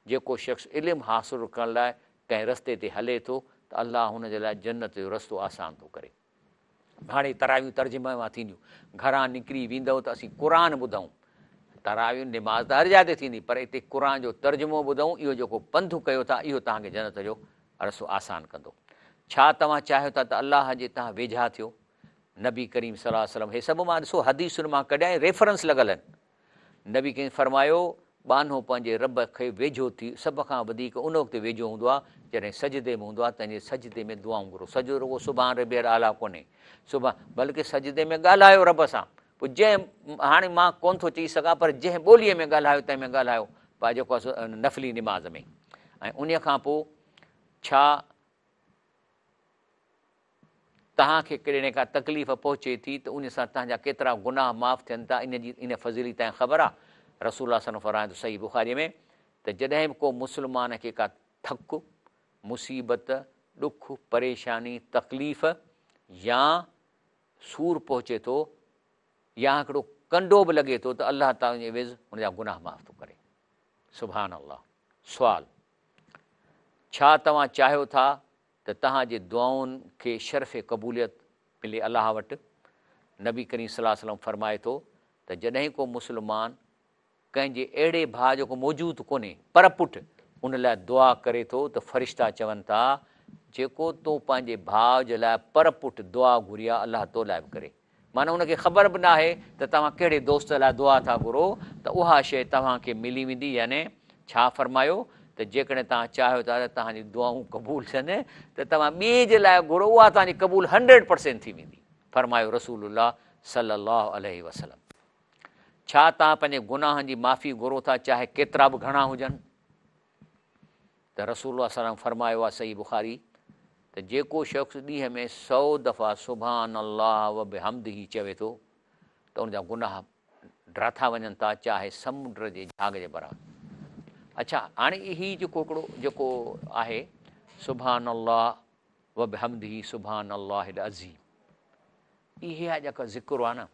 جيڪو شخص علم حاصل ڪرڻ لاء ڪنهن رستي تي هلي ٿو ته الله هن جي لاء جنت جو رستو آسان ٿو ڪري. هاڻي تراويحون ترجمي مان ٿينديون. گهران نڪري ويندؤ ته اسين قرآن ٻڌون. تراويح نماز ته هر جاء تي ٿيندي پر اتي قرآن جو ترجمو ٻڌون اهو جيڪو پنڌ ڪيو ٿا اهو توهان کي جنت جو رستو آسان ڪندو. ڇا توهان چاهيو ٿا ته الله جي توهان ويجها ٿيو؟ نبي ڪريم صلي الله عليه وسلم هي سڀ مان ڏسو حديثن مان ڪڍيا ۽ ريفرنس لڳل آهن. نبي ڪريم فرمايو، ٻانهو پنهنجي رب کي ويجهو ٿي سڀ کان وڌيڪ ان وقت ويجهو هوندو آهي جڏهن سجدي ۾ هوندو آهي تنهنجي سجدي ۾ دعائون گهرو سجدو رڳو سبحان ربي الاعليٰ ڪونهي سبحان بلڪه سجدي ۾ ڳالهايو رب سان پوء جنهن هاڻي مان ڪونه ٿو چئي سگهان پر جنهن ٻوليء ۾ ڳالهايو تنهن ۾ ڳالهايو پر جيڪو آهي سو نفلي نماز ۾ ۽ انهيء کان پوء ڇا توهان کي ڪڏهن ڪا تڪليف پهچي ٿي ته ان سان توهان جا ڪيترا گناهه معاف ٿين ٿا ان جي ان فضيلت تائين خبر آ؟ رسول الله صلعم فرمائي ٿو صحيح بخاري ۾ ته جڏهن به ڪو مسلمان کي ڪا ٿڪ، مصيبت، ڏک، پريشاني، تڪليف يا سور پهچي ٿو يا هڪڙو ڪنڊو به لڳي ٿو ته الله تعالي ان جي عيوض ان جا گناهه معاف ٿو ڪري. سبحان الله. سوال، ڇا توهان چاهيو ٿا ته توهان جي دعائن کي شرف قبوليت ملي الله وٽ؟ نبي ڪريم صلي الله عليه وسلم فرمائي ٿو ته جڏهن ڪو مسلمان ڪنهن جي اهڙي ڀاء جيڪو موجود ڪونهي پر پٽ ان لاء دعا ڪري ٿو ته فرشتا چون ٿا جيڪو تو پنهنجي ڀاء جي لاء پر پٽ دعا گهري آ الله تو لاء به ڪري. معنيٰ ان کي خبر به ناهي ته توهان ڪهڙي دوست لاء دعا ٿا گهرو ته اها شيء توهان کي ملي ويندي يعني ڇا فرمايو ته جيڪڏهن توهان چاهيو ٿا ته توهان جون دعائون قبول ٿين ته توهان ٻئي جي لاء گهرو اها توهان جي قبول هنڊريڊ پرسينٽ ٿي ويندي فرمايو رسول الله صلي الله عليه وسلم ڇا توهان پنهنجي گناهن جي معافي گهرو ٿا چاهي ڪيترا به گهڻا هجن؟ ته رسول الله صلي الله عليه وسلم فرمايو آهي صحيح بخاري ته جيڪو شخص ڏينهن ۾ سو دفعا سبحان الله وبحمده چوي ٿو ته ان جا گناهه ڊراٿا وڃن ٿا چاهي سمنڊ جي جهاڳ جي برابر. اڇا هاڻي هي جيڪو هڪڙو جيڪو آهي سبحان الله وبحمده سبحان الله العظيم اهي آ جيڪا ذڪر آ نه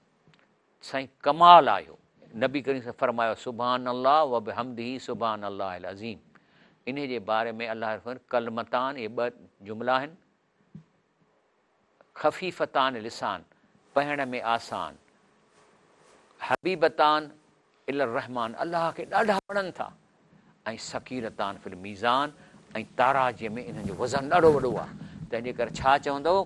سائين ڪمال آ اهو. نبي ڪريم صلي فرمايو سبحان الله وبحمده سبحان الله العظيم انهي جي باري ۾ الله رسول ڪلمتان اهي ٻه جملا آهن خفيفتان لسان پڙهڻ ۾ آسان حبيبتان الي الرحمان الله کي ڏاڍا وڻن ٿا ۽ ثقيلتان في الميزان ۽ تاراجيء ۾ انهن جو وزن ڏاڍو وڏو آهي تنهن جي ڪري ڇا چوندؤ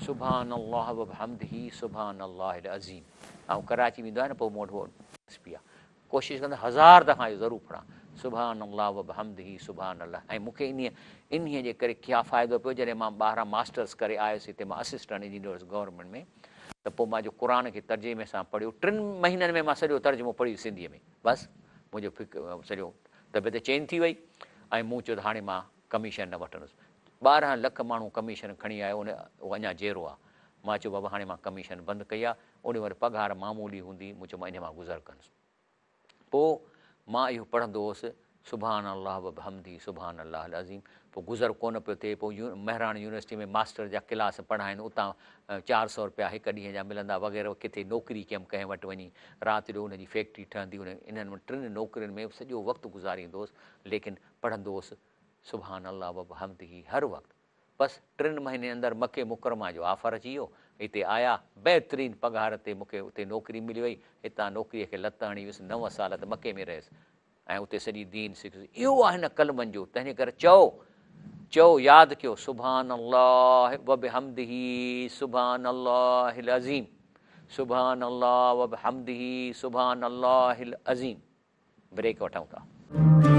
سبحان الله وبحمده سبحان الله العظيم آئون ڪراچي ويندو آهيان نه پوء مون وٽ هو تسبيح آهي ڪوشش ڪندس هزار دفعا اهو ضرور پڙهان سبحان الله وبحمده سبحان الله ۽ مون کي انهيء انهيء جي ڪري ڪيا فائدو پيو جڏهن مان ٻاهران ماسٽرس ڪري آيس هتي مان اسسٽنٽ انجنيئر هيس گورنمينٽ ۾ ته پوء مان جو قرآن کي ترجمي سان پڙهيو ٽن مهينن ۾ مان سڄو ترجمو پڙهي ويس سنڌيء ۾ بس منهنجو فڪر سڄو طبيعت چينج ٿي وئي ۽ مون چيو ته هاڻي مان ڪميشن نه وٺندس 12 لک ماڻهو ڪميشن کڻي آيو ان اهو اڃا جيئرو آ مان چيو بابا هاڻي مان ڪميشن بند ڪئي آ اوڏي مهل پگهار معمولي هوندي مون چيو مان انهي مان گذر ڪندس پوء مان اهو پڙهندو هوس، سبحان الله وبحمده سبحان الله العظيم، پوء گذر ڪونه پيو ٿئي، پوء مهراڻ يونيورسٽي ۾ ماسٽر جا ڪلاس پڙهائين، اتان 400 رپيا هڪ ڏينهن جا ملندا وغيره، ڪٿي نوڪري ڪيم ڪنهن وٽ وڃي، رات جو ان جي فيڪٽري ٺهندي هئي، انهن ٽن نوڪرين ۾ سڄو وقت گذاريندو هوس، ليڪن پڙهندو هوس سبحان الله وبحمده هر وقت. بس ٽن مهينن اندر مڪي مڪرمه جو آفر اچي ويو، هتي آيا، بهترين پگهار تي مون کي اتي نوڪري ملي وئي، هتان نوڪريء کي لت هڻي ويس، نو سال ته مڪي ۾ رهيس ۽ اتي سڄي دين سکيس، اهو آهي نه ڪلمن جو، تنهنجي ڪري چئو، چئو، ياد ڪيو، سبحان الله وبحمده سبحان الله العظيم، سبحان الله وبحمده سبحان الله العظيم. بريڪ وٺون ٿا.